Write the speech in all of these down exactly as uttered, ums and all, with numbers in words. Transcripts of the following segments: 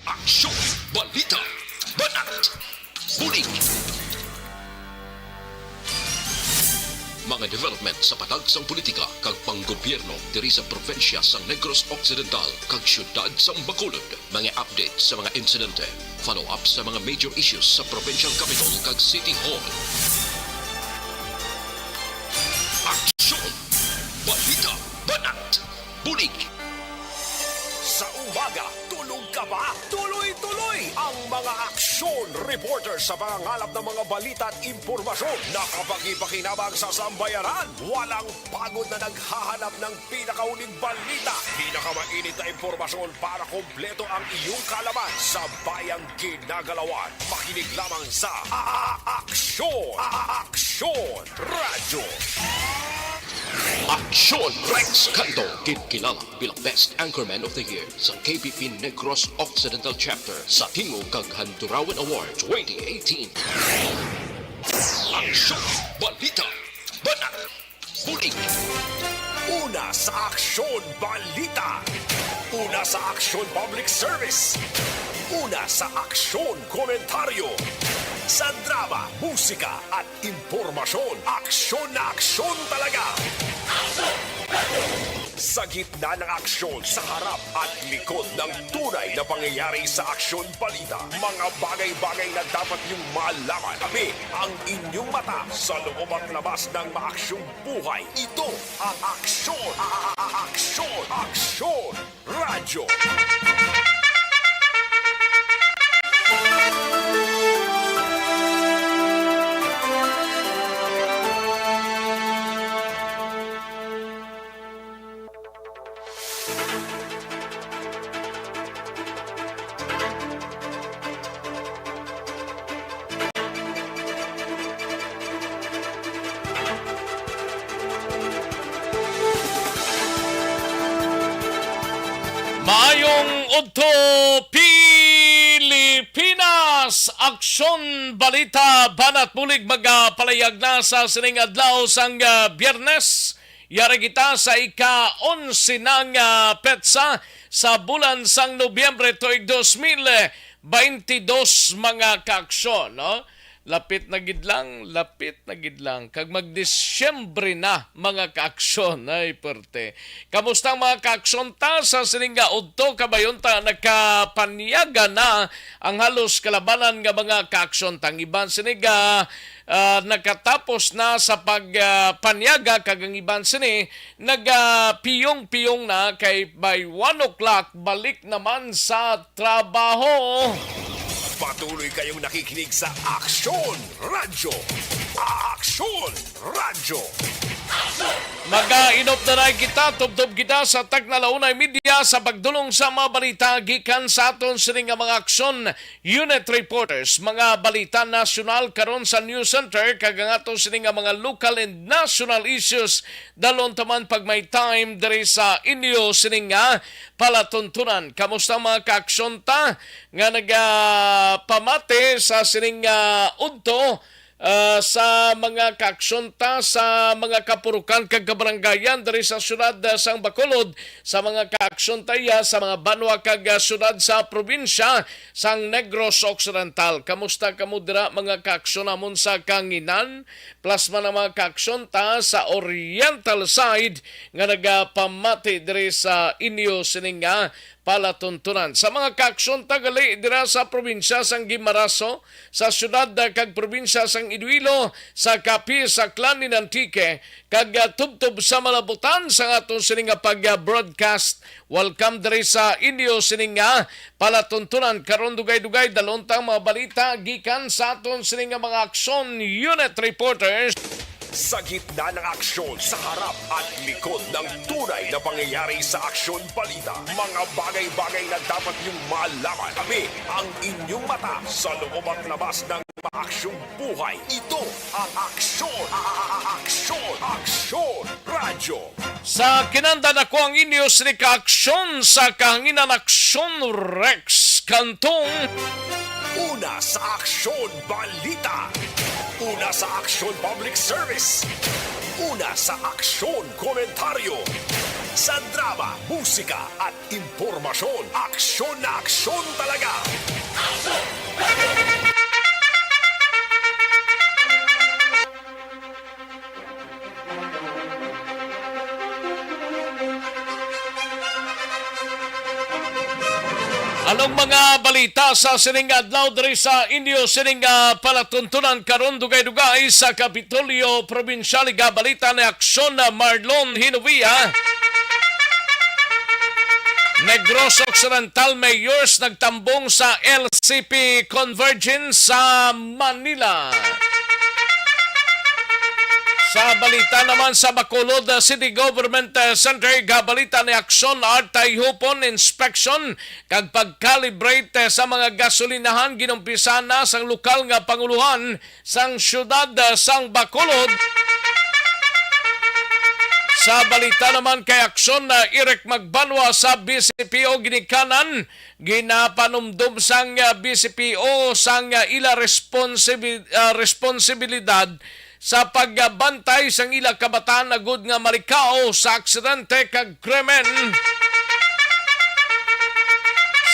Aksyon, balita, banat, bulig. Mga development sa patag sang politika kag panggobyerno diri sa probinsya sang Negros Occidental kag siyudad sang Bacolod. Mga update sa mga insidente, follow-up sa mga major issues sa provincial capital kag city hall. Aksyon, balita, banat, bulig. Sa umaga, tulog ka ba? Tuloy-tuloy ang mga aksyon reporter sa pangangalap ng mga balita at impormasyon na kapakipakinabang sa sambayanan. Walang pagod na naghahanap ng pinakahuling balita, pinakamainit na impormasyon para kompleto ang iyong kaalaman sa bayang ginagalawan. Makinig lamang sa A-, A-, Aksyon, A-, A-, Aksyon Radyo. Aksyon Rex Canto, kinkilala bilang Best Anchorman of the Year sa K B P Negros Occidental Chapter sa Tingog kag Handurawan Award twenty eighteen. Aksyon, balita, banat, bulig. Una sa aksyon, balita. Una sa aksyon, public service. Una sa aksyon, komentaryo. Sa drama, musika, at impormasyon, aksyon na aksyon talaga. Sa gitna ng aksyon, sa harap at likod ng tunay na pangyayari sa aksyon balita, mga bagay-bagay na dapat niyong malaman. Kami ang inyong mata sa loob at labas ng maaksyong buhay. Ito ang Aksyon, A-, A-, A-, Aksyon, Aksyon Radyo. Maayong udto, Pilipinas! Aksyon, balita, banat, bulig magapalayag na sa sining adlaw sang, ah, Biyernes. Yari kita sa ika-onse na nga petsa sa bulan sang Nobyembre tuig dos mil baintidos, mga kaaksyon, no? Lapit na gid lang, lapit na gid lang. Kag mag-Disyembre na, mga kaaksyon. Ay, perte. Kamusta ang mga kaaksyon ta sa sining nga udto? Kabayon ta, nakapanyaga na ang halos kalabanan nga mga kaaksyon ta. Ang iban sini ga ah, nakatapos na sa pag, ah, panyaga, kag ang iban sini nagapiyong-piyong na, kay by one o'clock balik naman sa trabaho. Patuloy kayong nakikinig sa Aksyon Radyo. Aksyon Radyo. Mag-inop na na kita, tubtob kita sa takna la una y media sa pagdulong sa mga balita gikan sa aton sini nga mga aksyon. Unit reporters, mga balita nasyonal karon sa News Center, kag ang ato sini nga mga local and national issues, dalon ta man pag may time diri sa inyo sini nga palatuntunan. Kamusta ang mga kaaksyon ta nga nagapamati sa sining, ah, udto, ah, sa mga kaaksyon ta sa mga kapurukan kag kabarangayan diri sa siyudad, ah, sang Bacolod, sa mga kaaksyon ta iya sa mga banwa kag, ah, siyudad sa probinsya sang Negros Occidental. Kamusta kamo dira, mga kaaksyon namon sa Kahanginan? Plus man ang mga kaaksyon ta sa Oriental side nga nagapamati diri sa inyo sining nga palatuntunan. Sa mga kaaksyon ta gali dira sa probinsya sang Guimaraso, sa siyudad, ah, kag probinsya sang Iloilo, sa Capiz, Aklan, and Antique, kag, ah, tubtob sa malabutan sang aton sini nga pag-broadcast. Welcome diri sa inyo sini nga palatuntunan. Karon, dugay-dugay, dalon ta ang mga balita gikan sa aton sini nga mga aksyon. Unit reporters. Sa gitna ng aksyon, sa harap at likod ng tunay na pangyayari sa aksyon balita, mga bagay-bagay na dapat niyong malaman. Kami ang inyong mata sa loob at labas ng maaksyong buhay. Ito ang Aksyon, A-, A-, A-, Aksyon, Aksyon Radyo. Sa kinandan, ako ang inyo sini ka aksyon sa Kahanginan, Aksyon Rex Cantong. Una sa aksyon, balita. Una sa aksyon, public service. Una sa aksyon, komentaryo. Sa drama, musika, at impormasyon, aksyon na aksyon talaga. Anong mga balita sa sining adlaw diri sa inyo sining, ah, palatuntunan karon, dugay-dugay sa Kapitolyo Probinsyal? Igabalita ni Aksyon na Marlon Hinovia. Negros Occidental mayors nagtambong sa L C P Convergence sa Manila. Sa balita naman sa Bacolod, uh, City Government, uh, Center, igabalita ni Aksyon, Artay Hupon, inspection kag pag-calibrate, uh, sa mga gasolinahan ginumpisa na sang lokal nga panguluhan sang siyudad, uh, sang Bacolod. Sa balita naman kay Aksyon, uh, Eric Magbanwa sa B C P O ginikanan, ginapanumdum sang, uh, B C P O sang, uh, ila responsibi-, uh, responsibilidad sa pagbantay sang ila kabataan agud nga malikaw sa aksidente kag krimen.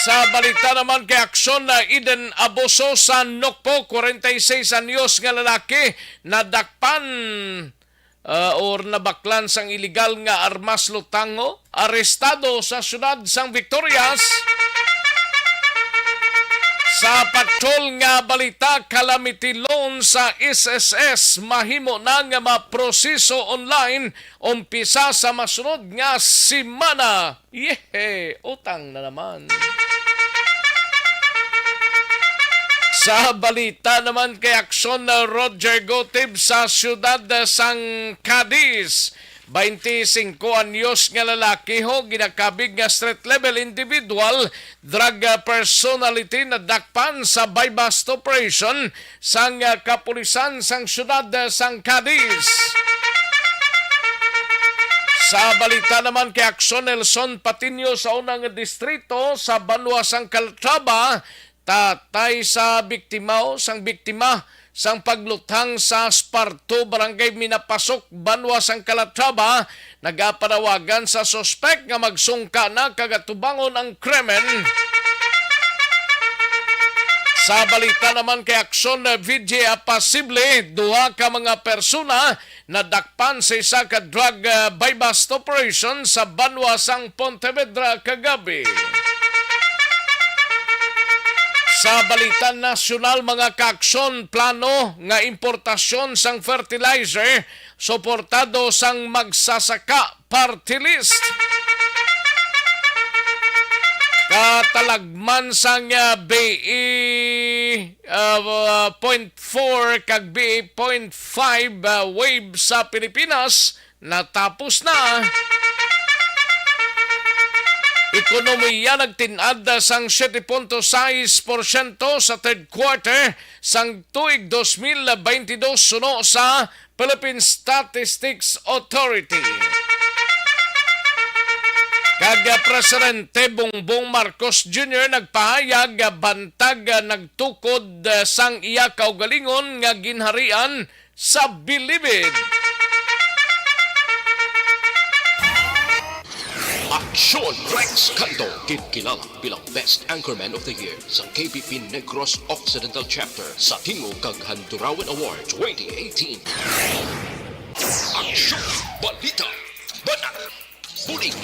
Sa balita naman kay Aksyon, na Eden Abuso sa Nokpo, kwarenta y seis anyos nga lalaki nadakpan, ah, or nabaklan sang iligal nga armas lutango, arestado sa siyudad sang Victorias. Sa patrol nga balita, calamity loan sa S S S mahimo na nga maproseso online umpisa sa masunod nga semana. Yehe, utang na naman. Sa balita naman kay Aksyon, na Roger Gotib sa siyudad sang Cadiz. Baynte singko anyos nga lalaki ho, ginakabig nga street level individual, drug, ah, personality, nadakpan sa buy-bust operation sang, ah, kapulisan sang siyudad, ah, sang Cadiz. Sa balita naman kay Aksyon, Nelson Patiño sa unang distrito sa banwa sang Calatrava, tatay sa biktima o sang biktima sang pagluthang sa Sparto, Barangay Minapasok, banwa sang Calatrava, nagapanawagan sa suspek nga magsungka na kag atubangon ang krimen. Sa balita naman kay Aksyon, V G A, posible duha ka mga persona nadakpan sa isa ka drug, ah, buy-bust operation sa banwa sang Pontevedra kagabi. Sa balita nasyonal, mga kaaksyon, plano nga importasyon sang fertilizer suportado sang Magsasaka Party List. Katalagman sang, ah, B E, ah, point four kag B E point five, ah, wave sa Pilipinas natapos na. Ekonomiya nagtin-ad sang siete punto sais porsyento sa third quarter sang tuig dos mil baynte dos suno sa Philippine Statistics Authority. Kag, ah, Presidente Bongbong Marcos Junior nagpahayag, ah, bantag, ah, nagtukod, ah, sang iya kaugalingon nga ginharian sa bilibid. Aksyon Rex Canto, ginkilala bilang Best Anchorman of the Year sa K P P Negros Occidental Chapter sa Tingog kag Handurawan Award twenty eighteen. Aksyon, balita, banat, bulig.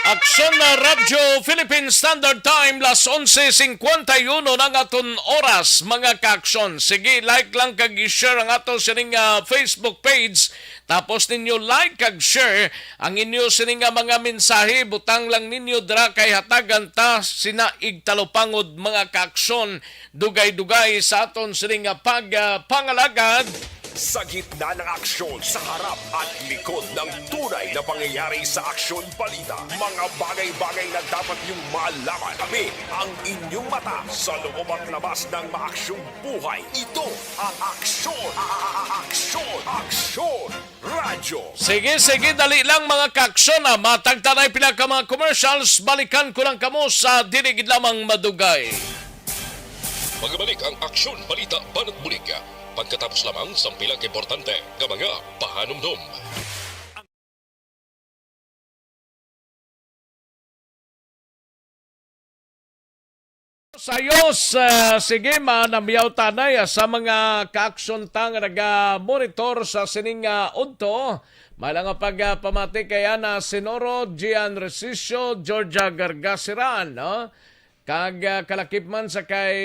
Aksyon na Radyo Philippine Standard Time, las onse cincuenta y uno na ang aton oras, mga kaaksyon. Sige, like lang kag i-share ang ato sining, ah, Facebook page. Tapos ninyo like kag share ang inyo sini nga mga mensahe, butang lang ninyo dira kay hatagan ta sina igtalupangod, mga kaaksyon, dugay-dugay sa aton sini nga pag, ah, pangalagad. Sa gitna ng aksyon, sa harap at likod ng tunay na pangyayari sa Aksyon Balita, mga bagay-bagay na dapat niyong malaman. Kami ang inyong mata sa loob at labas ng maaksyong buhay. Ito ang Aksyon, a-, a-, a-, Aksyon, Aksyon Radyo. Sige, sige, dali lang, mga kaaksyon, ah. Matagtanay pila ka mga commercials, balikan ko lang kamo sa dili gid lamang madugay. Magabalik ang Aksyon Balita Banat Bulig. Pagkatapos lamang sang pila ka importante nga mga pahanumdom. Sayos, ah, sige, manamyaw tanay, ah, sa mga kaaksyon ta nga naga-monitor sa sining, ah, udto. May lang nga pagpamati kay Ana Sinoro, Gian Resicio, Georgia Gargasiran, no? Kag, ah, kalakip man sa kay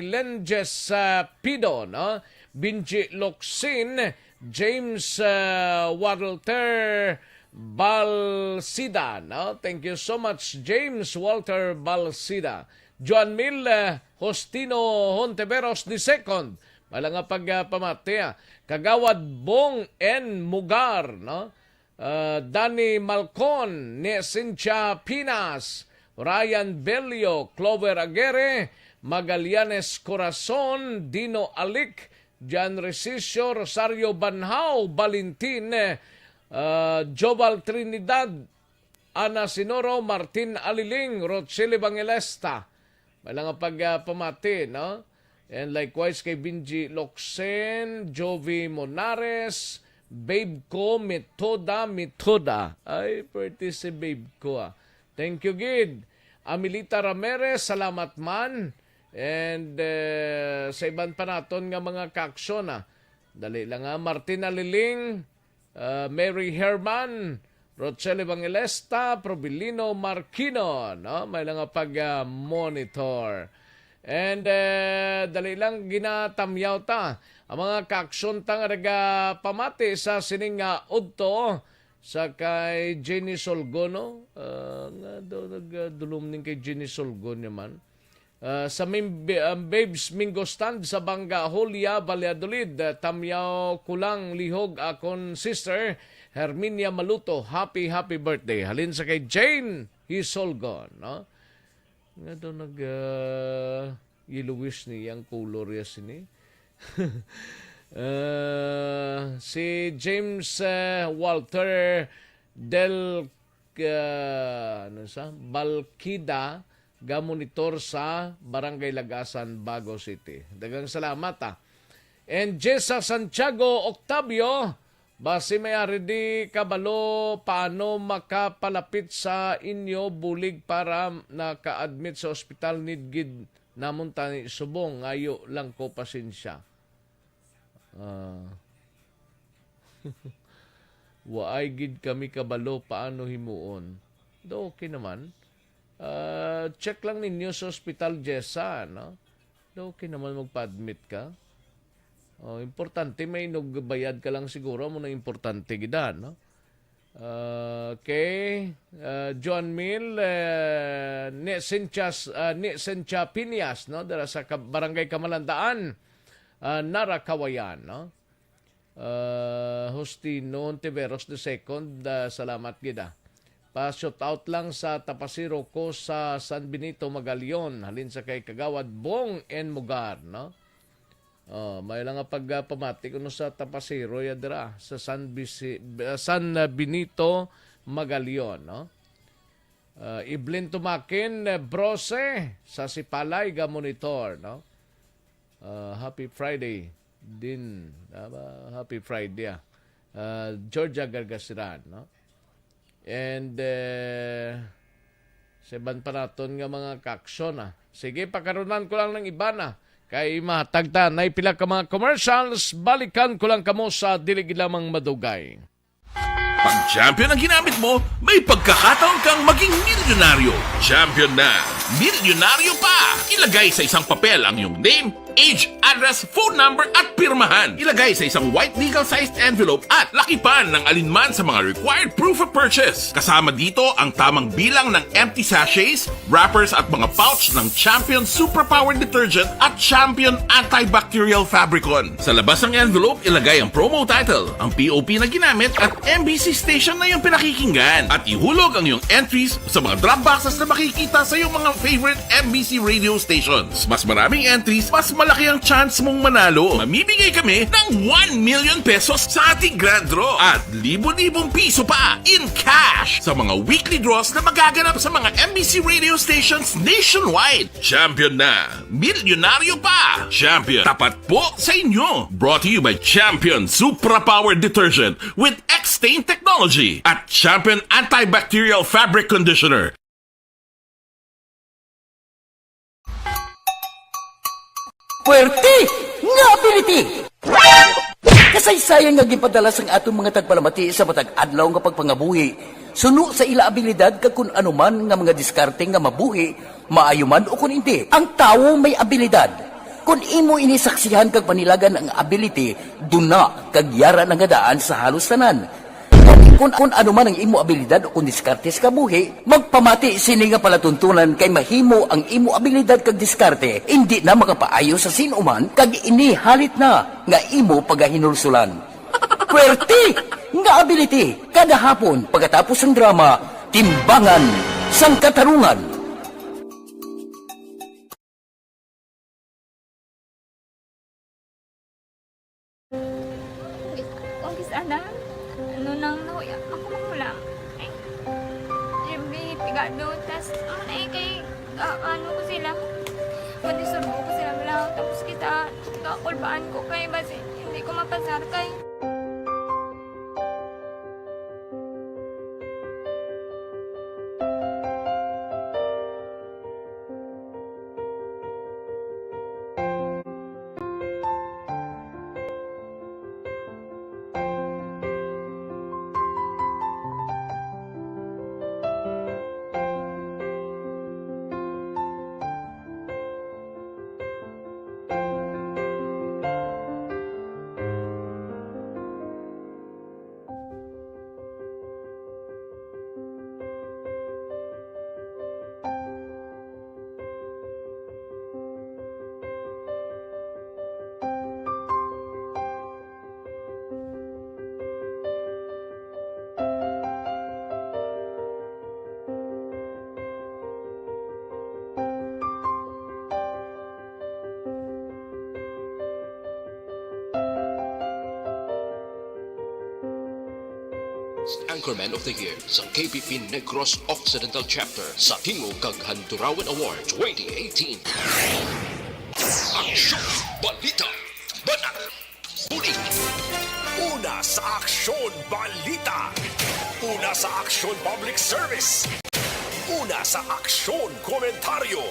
Lenges, ah, Pido, no? Binji Loksin, James, ah, Walter Balsida, no? Thank you so much, James Walter Balsida. Juan Mil, ah, Justino Hontiveros the second. May lang nga pag, ah, pamati, ah. Kagawad Bong N Mugar, no? Ah, Danny Malcon, ni Cynthia Pinas, Ryan Bello, Clover Aguirre, Magallanes Corazon, Dino Alic, Jan Resicio, Rosario Banhao, Valentin, ah, Joval Trinidad, Ana Sinoro, Martin Aliling, Rochelle Evangelista. May lang nga pag, ah, pamati, no? And likewise kay Benji Loksen, Jovi Monares, Babe ko, Metoda, Metoda. Ay, pretty si Babe ko, ah. Thank you, gid. Amelita Ramirez, salamat man. And, eh, sa iban pa naton nga mga kaaksyon, ah. Dali lang, ah. Martin Aliling, ah, Mary Herman, Rochelle Evangelista, Probilino Marquino, no? May lang nga pag, ah, monitor. And, eh, dali lang, ginatamyaw ta ang mga kaaksyon ta nga nagapamati sa sining nga udto sa kay Jenny Solgo, no? Ah, nga daw nagdulom ning kay Jenny Solgo naman. Ah, sa Mim-, ah, Babes Mingo Stand sa Banga, Julia, Valladolid, ah, tamyaw ko lang lihog akon sister, Herminia Maluto. Happy, happy birthday. Halin sa kay Jane Hisolgon, no? Nga daw nag, ah, yellowish ni ang color ya sini. Ah, si James, ah, Walter Del, ah, ano sa? Balkida, ga-monitor sa Barangay Lagasan, Bago City. Daghang salamat, ah. And Jessa Santiago Octavio, basi may ari di kabalo paano makapalapit sa inyo bulig para naka-admit sa ospital, need gid namon tani subong, ngayo lang ko pasensya. Ah. Waay gid kami kabalo paano himuon. Do, okay naman. Ah, check lang ninyo sa ospital, Jessa, no? Do, okay naman magpa-admit ka. Oh, importante, may inugbayad ka lang siguro, amo na importante gid, ah, no? Ah, okay. Ah, John Mill, eh, ni Senchas, ah, ni Sencha Piñas, no? Dira sa Ka-, Barangay Kamalandaan, ah, Nara, Kawayan, no? Ah, Justino Ontiveros the second, ah, salamat gid, ah. Pa-shout out lang sa tapasiro ko sa San Benito, Magalion, halin sa kay Kagawad Bong N Mugar, no? Oh, may lang nga pag, ah, pamati kuno sa tapasiro ya dira sa San Bisi-, ah, San, ah, Benito, Magalion, no? Ah, Evelyn Tumakin, eh, Brose, sa Sipalay, ga monitor, no? Ah, happy Friday din. Ah, ba, happy Friday, ah. Ah, Georgia Gargasiran, no? And, eh, sa iban pa naton nga mga kaaksyon, ah. Sige, pakarunan ko lang ng iba na. Kay mahatag ta na pila ka mga commercials, balikan ko lang kamo sa dili gid lamang madugay. Pag champion ang ginamit mo, may pagkakataon kang maging milyonaryo. Champion na, milyonaryo pa! Ilagay sa isang papel ang iyong name, age, address, phone number, at pirmahan. Ilagay sa isang white legal-sized envelope at lakipan ng alinman sa mga required proof of purchase. Kasama dito ang tamang bilang ng empty sachets, wrappers, at mga pouch ng Champion Superpower Detergent at Champion Antibacterial Fabricon. Sa labas ng envelope, ilagay ang promo title, ang P O P na ginamit, at M B C station na iyong pinakikinggan. At ihulog ang iyong entries sa mga drop boxes na makikita sa iyong mga favorite M B C radio stations. Mas maraming entries, mas Malaki ang chance mong manalo. Mamimigay kami ng one million pesos sa ating grand draw at libo-libong piso pa in cash sa mga weekly draws na magaganap sa mga M B C radio stations nationwide. Champion na! Milyonaryo pa! Champion, tapat po sa inyo! Brought to you by Champion Supra Power Detergent with X-Stain Technology at Champion Antibacterial Fabric Conditioner. Puwerte nga ability! Kasaysayan nga ginpadala sang aton mga tagpalamati sa matag adlaw nga pagpangabuhi, suno sa ila abilidad kag kun ano man nga mga diskarte nga mabuhi, maayo man o kun indi. Ang tawo may abilidad. Kun imo ini saksihan kag panilagan ang ability, duna kag yara na nga daan sa halos tanan. Kung, kung ano man ang imo abilidad o kung diskarte sa kabuhi, magpamati sini nga palatuntunan kay mahimo ang imo abilidad kag diskarte indi na makapaayo sa sin-o man kag ini halit na nga imo pagahinulsulan. Puwerte nga ability kada hapon pagkatapos sang drama, Timbangan sang Katarungan. Kung sana, ano nang nahuya, ako magulang. Ay, Jimmy, pigado, tas, ano na eh, kay, ah, ano ko sila, madisurbo ko sila, wala, tapos kita, kakulbaan ko kay, basi, hindi ko mapasar kay. Anchorman of the Year sa K P P Negros Occidental Chapter sa Tingog kag Handurawan Award twenty eighteen. Aksyon, balita, banat, bulig. Una sa aksyon, balita. Una sa aksyon, public service. Una sa aksyon, komentaryo.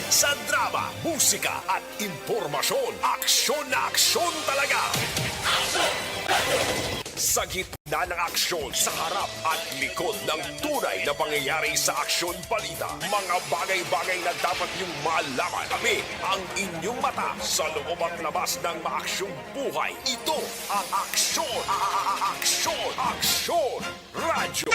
Sa drama, musika, at impormasyon, aksyon na aksyon talaga. Sa gitna ng aksyon, sa harap at likod ng tunay na pangyayari sa aksyon balita, mga bagay-bagay na dapat niyong malaman. Kami ang inyong mata sa loob at labas ng maaksyong buhay. Ito ang aksyon, a- a- a- aksyon, aksyon, radyo.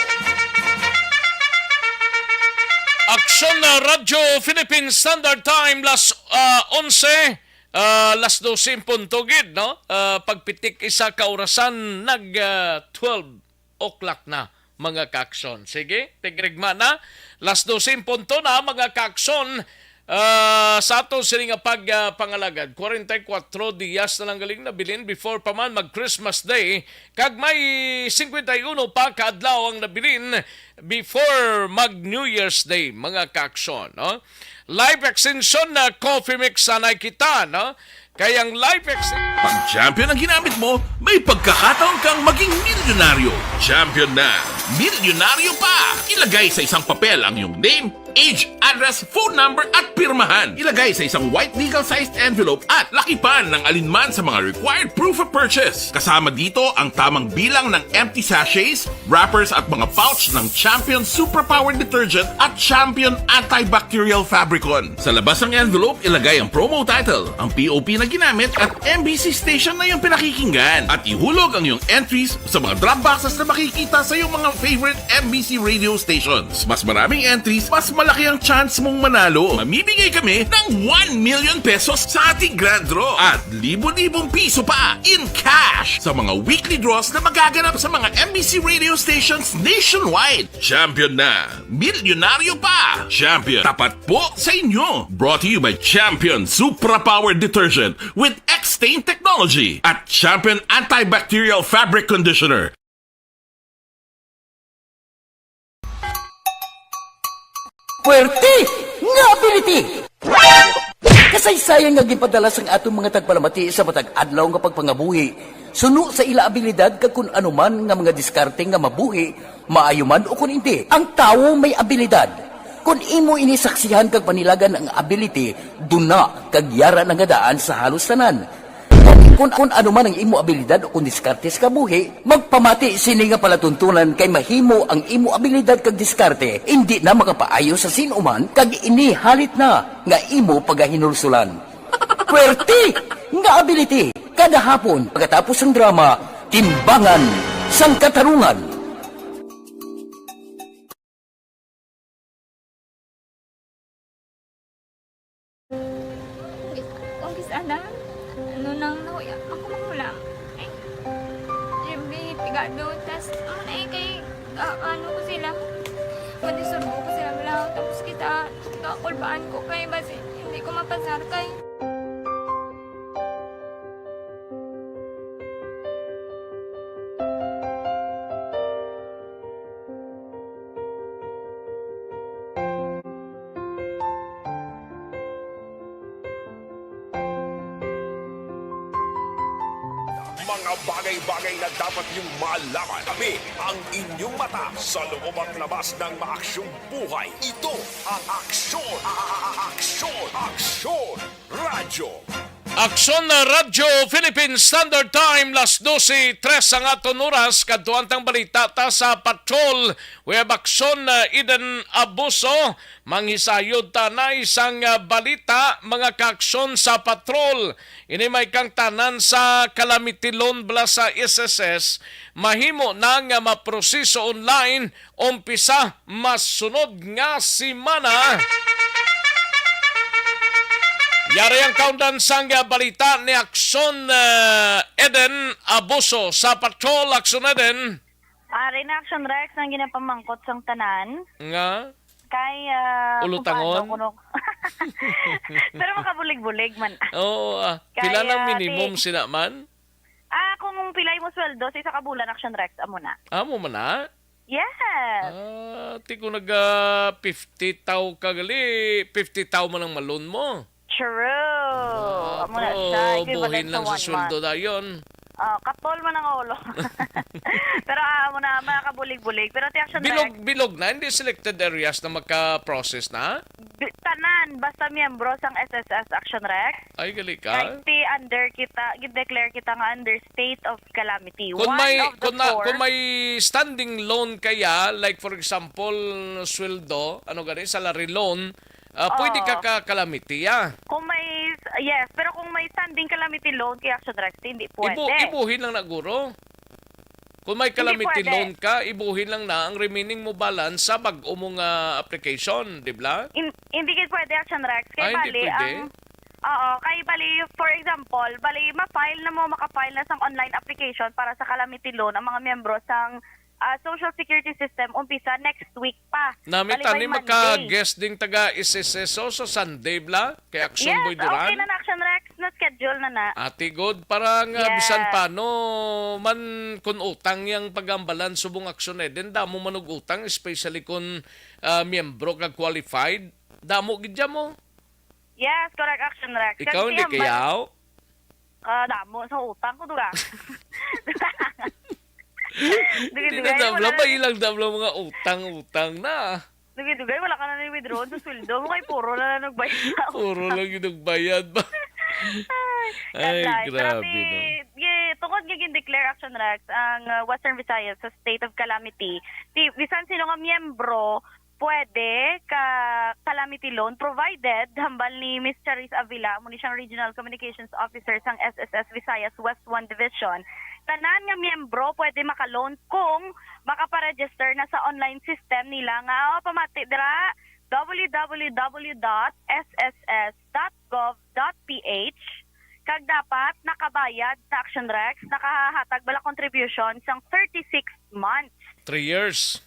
Aksyon na Radyo Philippine Standard Time, las, ah, onse, ah, las dose en punto gid, no? Ah, pagpitik isa ka orasan, nag, ah, twelve o'clock na, mga kaaksyon. Sige, tigrigma na. Las dose en punto na, mga kaaksyon. Ah, sa aton sini nga pag, ah, pangalagad, kwarenta y kuwatro diyas na lang galing nabilin before pa man mag Christmas Day, kag may singkwenta y uno pa ka adlaw ang nabilin before mag New Year's Day, mga kaaksyon, no? Life extension na coffee mix sanay kita, no? Kay ang life extension. Pag champion ang ginamit mo, may pagkakataon kang maging milyonaryo. Champion na, milyonaryo pa! Ilagay sa isang papel ang iyong name, age, address, phone number, at pirmahan. Ilagay sa isang white legal-sized envelope at lakipan ng alinman sa mga required proof of purchase. Kasama dito ang tamang bilang ng empty sachets, wrappers, at mga pouch ng Champion Superpower Detergent at Champion Antibacterial Fabricon. Sa labas ng envelope, ilagay ang promo title, ang P O P na ginamit, at M B C station na iyong pinakikinggan. At ihulog ang iyong entries sa mga drop boxes na makikita sa iyong mga favorite M B C radio stations. Mas maraming entries, mas malaki ang chance mong manalo. Mamimigay kami ng one million pesos sa ating grand draw at libo-libong piso pa in cash sa mga weekly draws na magaganap sa mga M B C radio stations nationwide. Champion na! Milyonaryo pa! Champion, tapat po sa inyo! Brought to you by Champion Supra Power Detergent with X-Stain Technology at Champion Antibacterial Fabric Conditioner. Puwerte nga ability! Kasaysayan nga ginpadala sang aton mga tagpalamati sa matag adlaw nga pagpangabuhi, suno sa ila abilidad kag kun ano man nga mga diskarte nga mabuhi, maayo man o kun indi. Ang tawo may abilidad. Kun imo ini saksihan kag panilagan ang ability, duna kag yara na nga daan sa halos tanan. Kun, kun ano man ang imo abilidad o kun diskarte sa kabuhi, magpamati sini nga palatuntunan kay mahimo ang imo abilidad kag diskarte indi na makapaayo sa sin-o man kag ini halit na nga imo pagahinulsulan. Puwerte nga ability kada hapon pagkatapos sang drama Timbangan sang Katarungan. Kung gis-, kung gis-, ana, ano nang nahuya, ako mahulam. Ay, Jimmy, pigado, tas, ano na eh, kay, ah, ano ko sila, madisurbo ko sila, bala, tapos kita, kakulbaan ko kay, basi, hindi ko mapasar kay. Mga bagay-bagay na dapat niyong malaman. Kami ang inyong mata sa loob at labas ng maaksyong buhay. Ito ang Aksyon! A- a- a- Aksyon! Aksyon! Radyo! Aksyon na Radyo Philippine Standard Time, las dose tres ang aton oras. Kadtuan tang balita ta sa patrol. We have aksyon na Eden Abuso. Manghisayod ta na isang, ah, balita, mga kaaksyon sa patrol. Ini may kangtanan sa calamity loan bala sa S S S. Mahimo na nga maproseso online umpisa masunod nga semana. Yari ang kaundan sang balita ni Aksyon, eh, Eden Abuso sa Patrol. Aksyon Eden. Ari na, Action Rex, ang ginapamangkot sang tanan. Nga? Kay, ah, kung Ulutangon? paano kuno- Pero makabulig-bulig man. Oo, ah. Kay, Pila nang ah, minimum ti- sina man? Ah, kung pila mo sweldo sa isa ka bulan, Action Rex, amo na. Amo man na? Yes. Ah, ti ko naga fifty taw ka gali, fifty taw man ang malon mo. True. Ah, Amo na siya. Equivalent buhin sa lang sa one sweldo month. dayon. Ah, katol man ang ulo. Pero ah, amo na, makabulig-bulig. Pero ti Action Bilog, Rex, bilog na, hindi selected areas na maka-process na? Bi- Tanan, basta miyembro sang S S S Action Rex. Ay, gali ka? Kay ti under kita, gi-declare kita nga under state of calamity. Kung One may, of the kung, na, four. Kung may standing loan kaya, like for example, sweldo, ano gani, salary loan, ah, pwede ka Oo. ka calamity, ah. Kung may, yes, pero kung may standing calamity loan kay Action Rex, hindi pwede. Ibu, ibuhin lang na, guro. Kung may calamity loan ka, ibuhin lang na ang remaining mo balance sa bag-o mo nga application, di ba? In, hindi gid pwede, Action Rex. Kay Ah, hindi bali, pwede? Ang, oo, kay bali, for example, bali, ma-file na mo, makafile na sang online application para sa calamity loan ang mga miyembro sang ah, social security system umpisa next week pa. Nami Bali, tani by Monday. Maka-guest ding taga S S S O sa Sunday bla kay Action Yes, Boy Duran. Okay na na, Action Rex, na-schedule na na. Ati god, para nga Yes. bisan pano man kun utang yang pagambalan subong Action Eden, damo man og utang, especially kun ah, miyembro kag qualified. Damo gid dya mo. Yes, correct, Action Rex. Ikaw Kasi hindi hambal- kayaw? Ah, damo sa utang ko, duga. Hindi na Dugay-dugay, dabla, wala na. Mailang dabla mga utang-utang na. Dugay-dugay, wala ka na ni-withdraw sa sweldo mo, kay puro na lang nagbayad sa Puro utang. Lang yung nagbayad ba? Ay, Ay, Tatay, grabe, grabe. No? Ye, tungod nga gin-declare, Action Rex, ang uh, Western Visayas sa state of calamity, ti, bisan sino nga miyembro, pwede ka calamity loan provided hambal ni Miss Charisse Avila, amo ni siyang Regional Communications Officer sang S S S Visayas West One Division. Tanan nga miyembro pwede maka-loan kung makaparegister na sa online system nila nga, oh, pamati dira, w w w dot s s s dot gov dot p h, kag dapat nakabayad na, Action Rex, nakahatag bala contribution sang thirty-six months. Three years.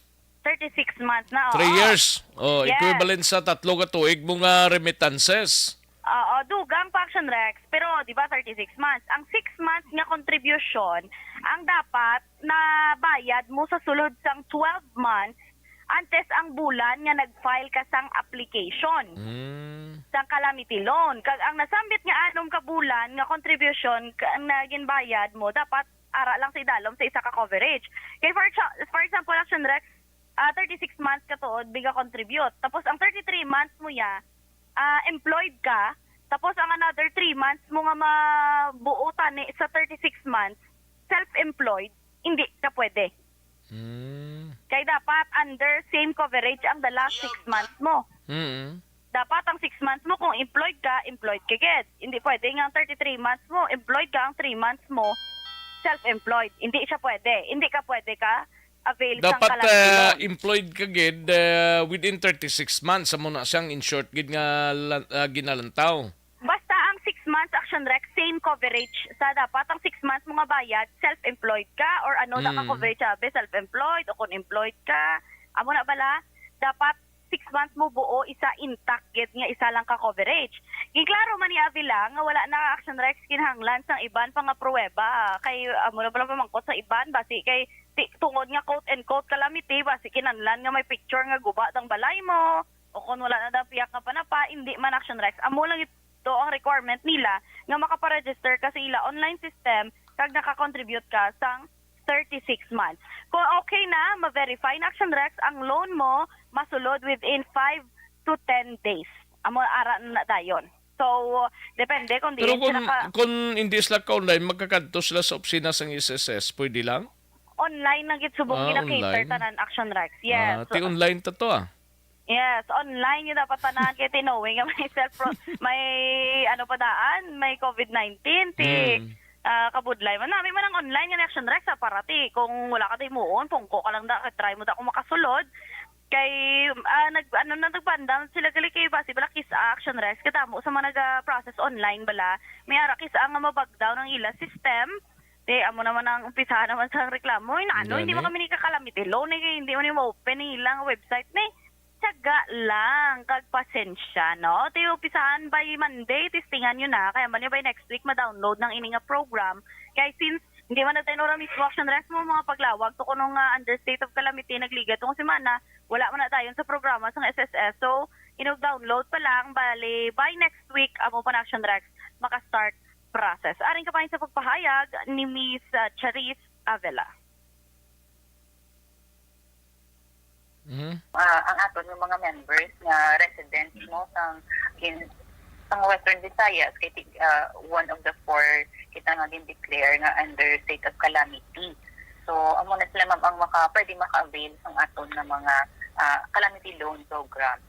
Thirty-six months na, oo. Three years. Oh, Yes. Equivalent sa tatlo ka tuig mo nga remittances. Oo, dugang pa, Action Rex. Pero, di ba, thirty-six months. Ang six months nga contribution, ang dapat na bayad mo sa sulod sang twelve months antes ang bulan nga nag-file ka sang application Mm. sang calamity loan. Kag ang nasambit nga anom ka bulan nga contribution ka, na ginbayad mo, dapat ara lang sa idalom sa isa ka coverage. Kay for, exa- for example, Action Rex, ah, thirty-six months ka tuod, biga contribute. Tapos ang thirty-three months mo ya, ah, employed ka. Tapos ang another three months mo nga mabuo tani sa thirty-six months, self-employed, hindi ka pwede. Mm. Kay dapat under same coverage ang the last six months mo. Mm. Dapat ang six months mo, kung employed ka, employed ka gid. Hindi pwede nga ang thirty-three months mo, employed ka, ang three months mo, self-employed. Hindi siya pwede. Hindi ka pwede ka avail sang Dapat calamity uh, loan. Employed ka gid uh, within thirty-six months, amo na siyang insured gid nga la- uh, ginalantaw. Basta ang six months, Action Rex, same coverage sa dapat ang six months mo nga bayad, self-employed ka or ano na ka Mm. coverage, sabi, self-employed o kung employed ka, amo na bala, dapat six months mo buo, isa intact gid nga isa lang ka coverage. Ginklaro man ni Avila nga wala na, Action Rex, kinahanglan sang iban pa nga pruweba. Kay amo na pala pamangkot sa iban, basi kay ti, tungod nga quote and quote calamity, basi kinahanglan nga may picture nga guba dang balay mo o kung wala na dang piyak nga panapa, hindi man, Action Rex. Amo lang ito ang requirement nila nga makaparegister ka sa ila online system kag nakakontribute ka sang thirty-six months. Kung okay na, ma-verify na, Action Rex, ang loan mo masulod within five to ten days. Amo ara na dayon. So, depende kung Pero diin kung, sila ka kung hindi sila ka-online, magkakadto sila sa opisina sang S S S, pwede lang? Online lang gid subong Ah, gina-cater online. tanan, Action Rex. Yes. Ah, ti online ta to ah. Yes, online yung dapat tanan kay ti knowing nga may self pro, may ano pa daan, may covid nineteen, ti Hmm. ah, kabudlay man. Nami man ang online nga ni Action Rex, ah, para ti kung wala ka di muon, pungko ka lang da, try mo da kung makasulod. Kay ah, nag ano na nagbanda sila gali kay basi bala kis Action Rex kadamo sa mga naga-process online bala. May ara kis nga mabagdaw ng ila system. Di amo naman ang umpisahan naman sa reklamo. Ina, ano, hindi Gani. man kami ni ka-calamity loan, eh, hindi man yung ma-open ni ilang website ni. Tiyaga lang, kag pasensya, no? Ti umpisahan by Monday, testingan nyo na. Kaya man by next week, ma-download ng ini nga program. Kaya since hindi man natin ora mismo, Action Rex, mo mga paglawag to kuno nga under state of calamity, nagligat tong semana, wala man na tayo sa programa sa S S S. So, inog download pa lang, bali, by next week, amo pa na, Action Rex, maka-start process. Aring kapain sa pagpahayag ni Miss, uh, Charis Avila. Mhm. Ah, ang aton nga mga members nga residents, no, sang gin-, sang Western Visayas, kay ti-, ah, one of the four kita nga gin-declare nga under state of calamity. So, amo na sila, ma'am, ang maka-, pwede maka-avail sang aton nga mga, ah, calamity loan program.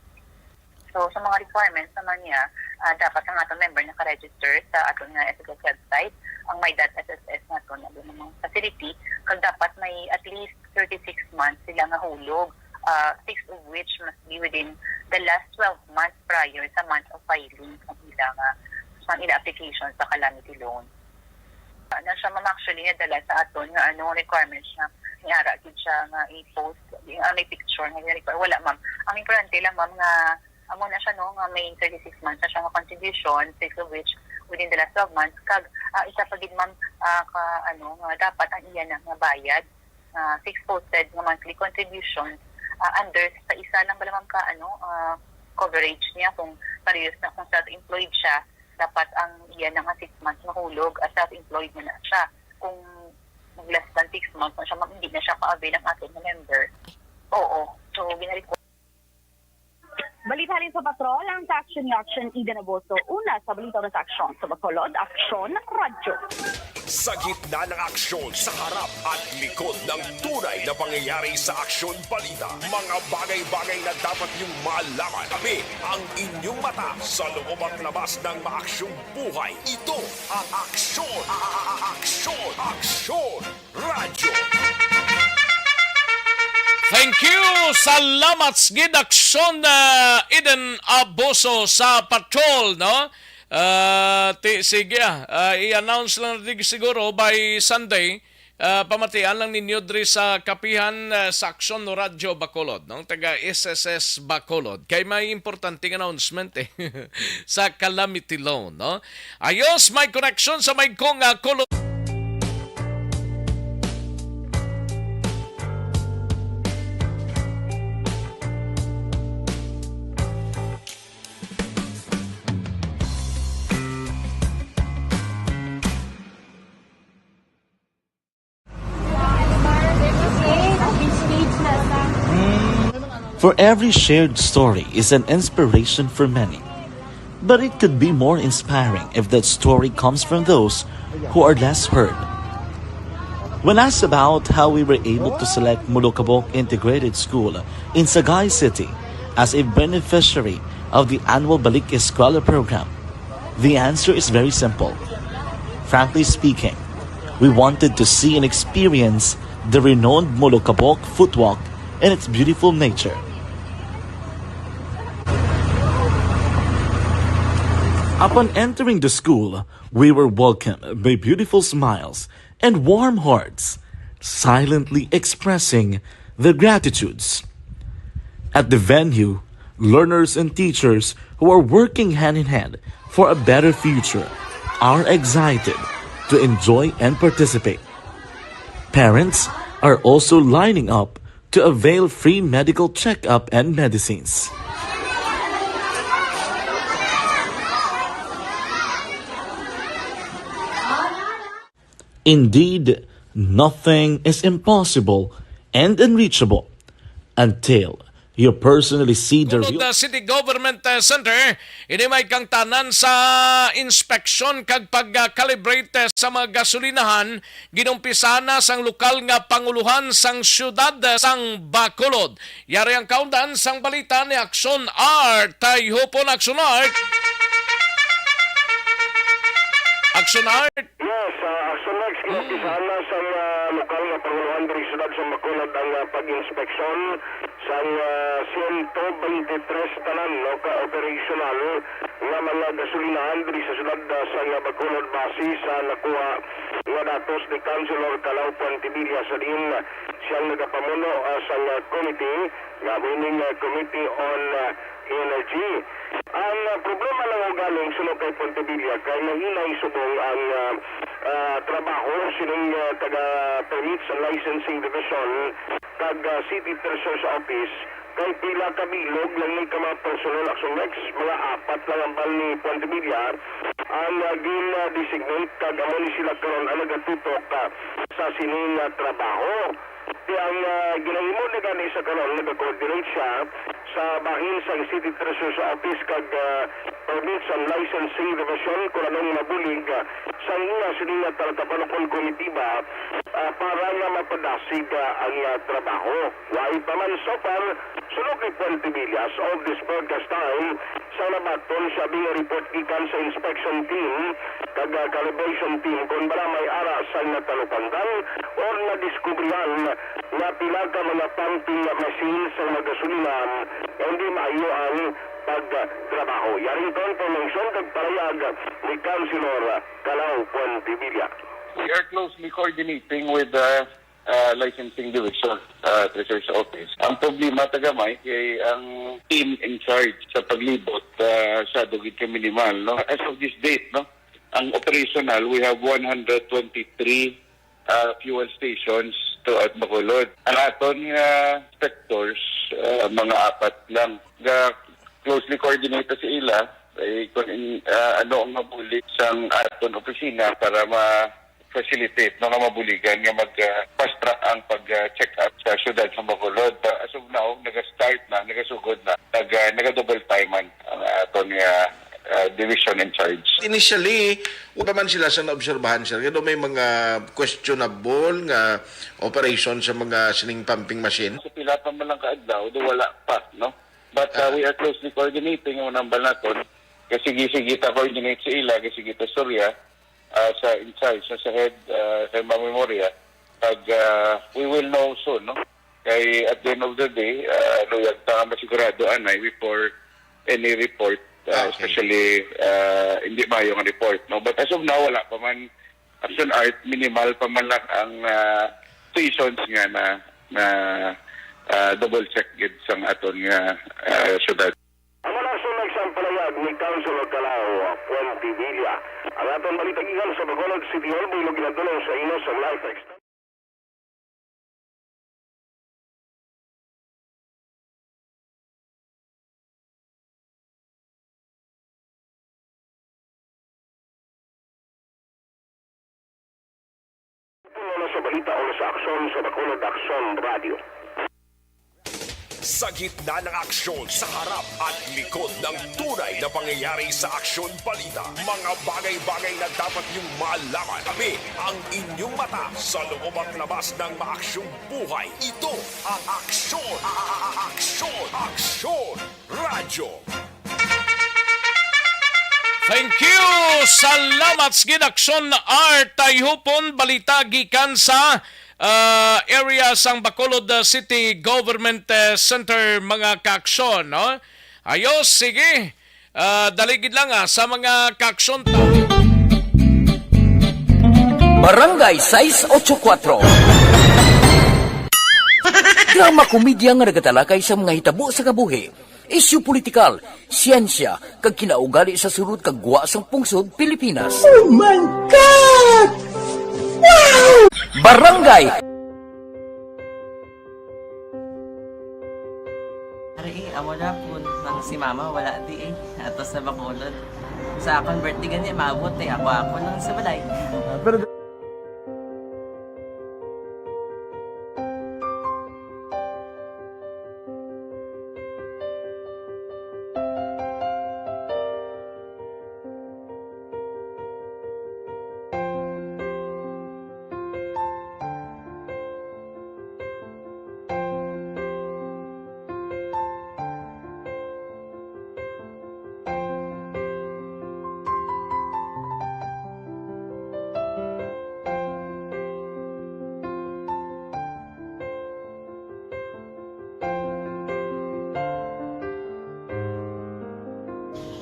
So, sa mga requirements naman niya, ah, dapat ang aton member naka-register sa aton nga S S S website, ang my dot S S S naton, nga mga facility, kag dapat may at least thirty-six months sila nga hulog, ah, six of which must be within the last twelve months prior sa month of filing sa ila nga, sa ila application sa calamity loan. Na siya, ma'am, actually, nadala sa aton nga, ano, requirements na niara gid siya nga i-post, ah, may picture nga require. Wala, ma'am. Ang importante lang, ma'am, nga amo na siya, no, nga may thirty-six months na siya nga contribution, six of which within the last twelve months. Kag, ah, isa pa gid, ma'am, ah, ka, ano, nga dapat ang iya na nga bayad, ah, six posted nga monthly contributions, ah, under sa isa lang bala, ma'am, ka, ano, ah, coverage niya. Kung parehas na, kung self-employed siya, dapat ang iya na nga six months mahulog as self-employed na, na siya. Kung mag less than six months na siya, ma'am, hindi na siya ka-avail ang aton nga member. Oo. So, ginari ko. Balita halin sa patrol, ang sa Action nga Action, Eden Abuso. Una sa balita, una sa Action. Sa Bacolod, Action Radyo. Sa gitna ng aksyon, sa harap at likod ng tunay na pangyayari sa Aksyon Balita, mga bagay-bagay na dapat niyong malaman. Kami ang inyong mata sa loob at labas ng maaksyong buhay. Ito ang Aksyon, a-, a-, a-, Aksyon, Aksyon Radyo. Thank you. Salamat sa gid, Aksyon, uh, Eden Abuso sa patrol, no? Ah, ti, sige, ah, ah, i-announce lang natin siguro by Sunday Ah, pamatian lang ninyo diri sa kapihan, ah, sa Aksyon Radyo Bacolod, no? Taga S S S Bacolod. Kay may importanteng announcement, eh, sa Calamity Loan, no? Ayos, may connection sa may kong, ah, Colon. For every shared story is an inspiration for many. But it could be more inspiring if that story comes from those who are less heard. When asked about how we were able to select Molokabok Integrated School in Sagay City as a beneficiary of the annual Balik Eskwela program, the answer is very simple. Frankly speaking, we wanted to see and experience the renowned Molokabok footwalk and its beautiful nature. Upon entering the school, we were welcomed by beautiful smiles and warm hearts, silently expressing their gratitudes. At the venue, learners and teachers who are working hand in hand for a better future are excited to enjoy and participate. Parents are also lining up to avail free medical checkup and medicines. Indeed, nothing is impossible and unreachable until you personally see the Sulod, real uh, City Government, uh, Center, ini may kangtanan sa inspeksyon kag pag-calibrate, uh, sa mga gasolinahan. Ginumpisa na sang lokal nga panguluhan sang siyudad, uh, sang Bacolod. Yari ang kaundan sang balita ni Action Art. Tay hupon, Action Art. Action Art. Yes, uh, Action Art, ginumpisahan na sang, uh, lokal nga panguluhan diri sa siyudad sang Bacolod ang, uh, pag-inspeksyon sang, ah, siyento bente tres tanan, no, ka operational nga mga gasolinahan diri sa siyudad, ah, sang Bacolod, base sa nakuha nga datos ni Councilor Calao Pontevilla sa diin siya ang nagapamuno, ah, sang, ah, committee nga amo ining, ah, Committee on, ah, Energy. Ang, ah, problema lang ugaling suno kay Pontevilla kay mahinay subong ang, ah, ah, trabaho sining, ah, taga Permits and Licensing Division kag, ah, City Treasurer's Office, kay pila ka bilog lang ni ka mga personnel, Action Art, mga apat lang ang bal ni Pontevilla ang, ah, gin, ah, designate, kag amo ni sila karon ang nagatutok, ah, sa sini nga trabaho. Ti ang, ah, ginahimo ni gani sa karon, nag-coordinate siya sa bahin sang City Treasurer's Office kag, ah, Permits and Licensing Division kon anong mabulig, ah, sang iya sini nga talaga balukon komitiba, ah, para nga mapadasig, ah, ang, ah, trabaho. Wala pa man so far, suno kay Pontevilla, as of this broadcast time, sa nabaton sa bing report gikan sa inspection team kag, ah, calibration team kon bala may ara sang natalupangdan or nadiskubrihan nga pila ka mga pumping machines sang mga gasolina nga hindi maayo ang pagtrabaho. Yaring confirmation kag parayag ni Councilor Calao Pontevilla. We are closely coordinating with the, uh, Licensing Division, uh, at Research Office. Ang problema, tagamay, kay ang team in charge sa paglibot, uh, masyado gid ka minimal, no? As of this date, no, ang operational, we have one hundred twenty-three, uh, fuel stations throughout Bacolod. Ang aton nga inspectors, uh, mga apat lang. Ga closely coordinate sa ila, eh, kung in, ah, ano ang mabulig sang aton opisina para ma-facilitate, no, nga mabuligan nga mag, ah, fast track ang pag, ah, check up sa siyudad sa Bacolod. Ah, as of now, naga-start na, nagasugod na, nag, ah, naga-double time man ang aton nga, ah, division in charge. Initially, wa pa man sila sa naobserbahan, sir. Kaya may mga questionable nga operation sa mga sining pumping machine. Sa pila pa man lang ka adlaw, do wala pa, no? But, uh, we are closely coordinating, ang nambal naton. Kasi sige-sige ta coordinate sa ila, kasi kita storya, uh, sa in charge, sa head, uh, kay Ma'am Memoria. Pag, uh, we will know soon, no? Kay at the end of the day, uh, luyag ta nga masigurado anay before any report, uh, Okay. Especially, uh, hindi maayo nga report, no? But as of now, wala pa man, Action Art, minimal pa man lang ang, ah, situations nga na, na, ah, double check gid sang aton nga, ah, syudad. Ang mga aksyon nagsampalayag ni Councilor Calao Fuentevilla. Ang aton balita gikan sa Bacolod City Hall, buhilog ginadulong sa inyo sa Life Extended. Puno na sa balita o sa aksyon sa Bacolod Aksyon Radio. Sa gitna ng aksyon, sa harap at likod ng tunay na pangyayari sa Aksyon Balita, mga bagay-bagay na dapat niyong malaman. Kami ang inyong mata sa loob at labas ng maaksyong buhay. Ito ang Aksyon, a-, a-, a-, Aksyon, Aksyon Radyo. Thank you! Salamat sa gid, Aksyon Art. Tayhupon balita gikan sa, ah, area sang Bacolod, ah, City Government, eh, Center, mga kaaksyon, no? Ayos, sige. Ah, dali gid lang, ah, sa mga kaaksyon ta. Barangay sais ocho kuwatro. Drama komedya nga nagatalakay sa mga hitabo sa kabuhi, isyu politikal, siyensya, kag kinaugali sa sulod kag gwa sang pungsod Pilipinas. Oh my God! Wow! Barangay. Ari, eh, amo na po nang si mama wala di eh. Ato sa Bacolod. Sa akong birthday gani, maabot eh. Ako, ako lang sa balay. Ah, pero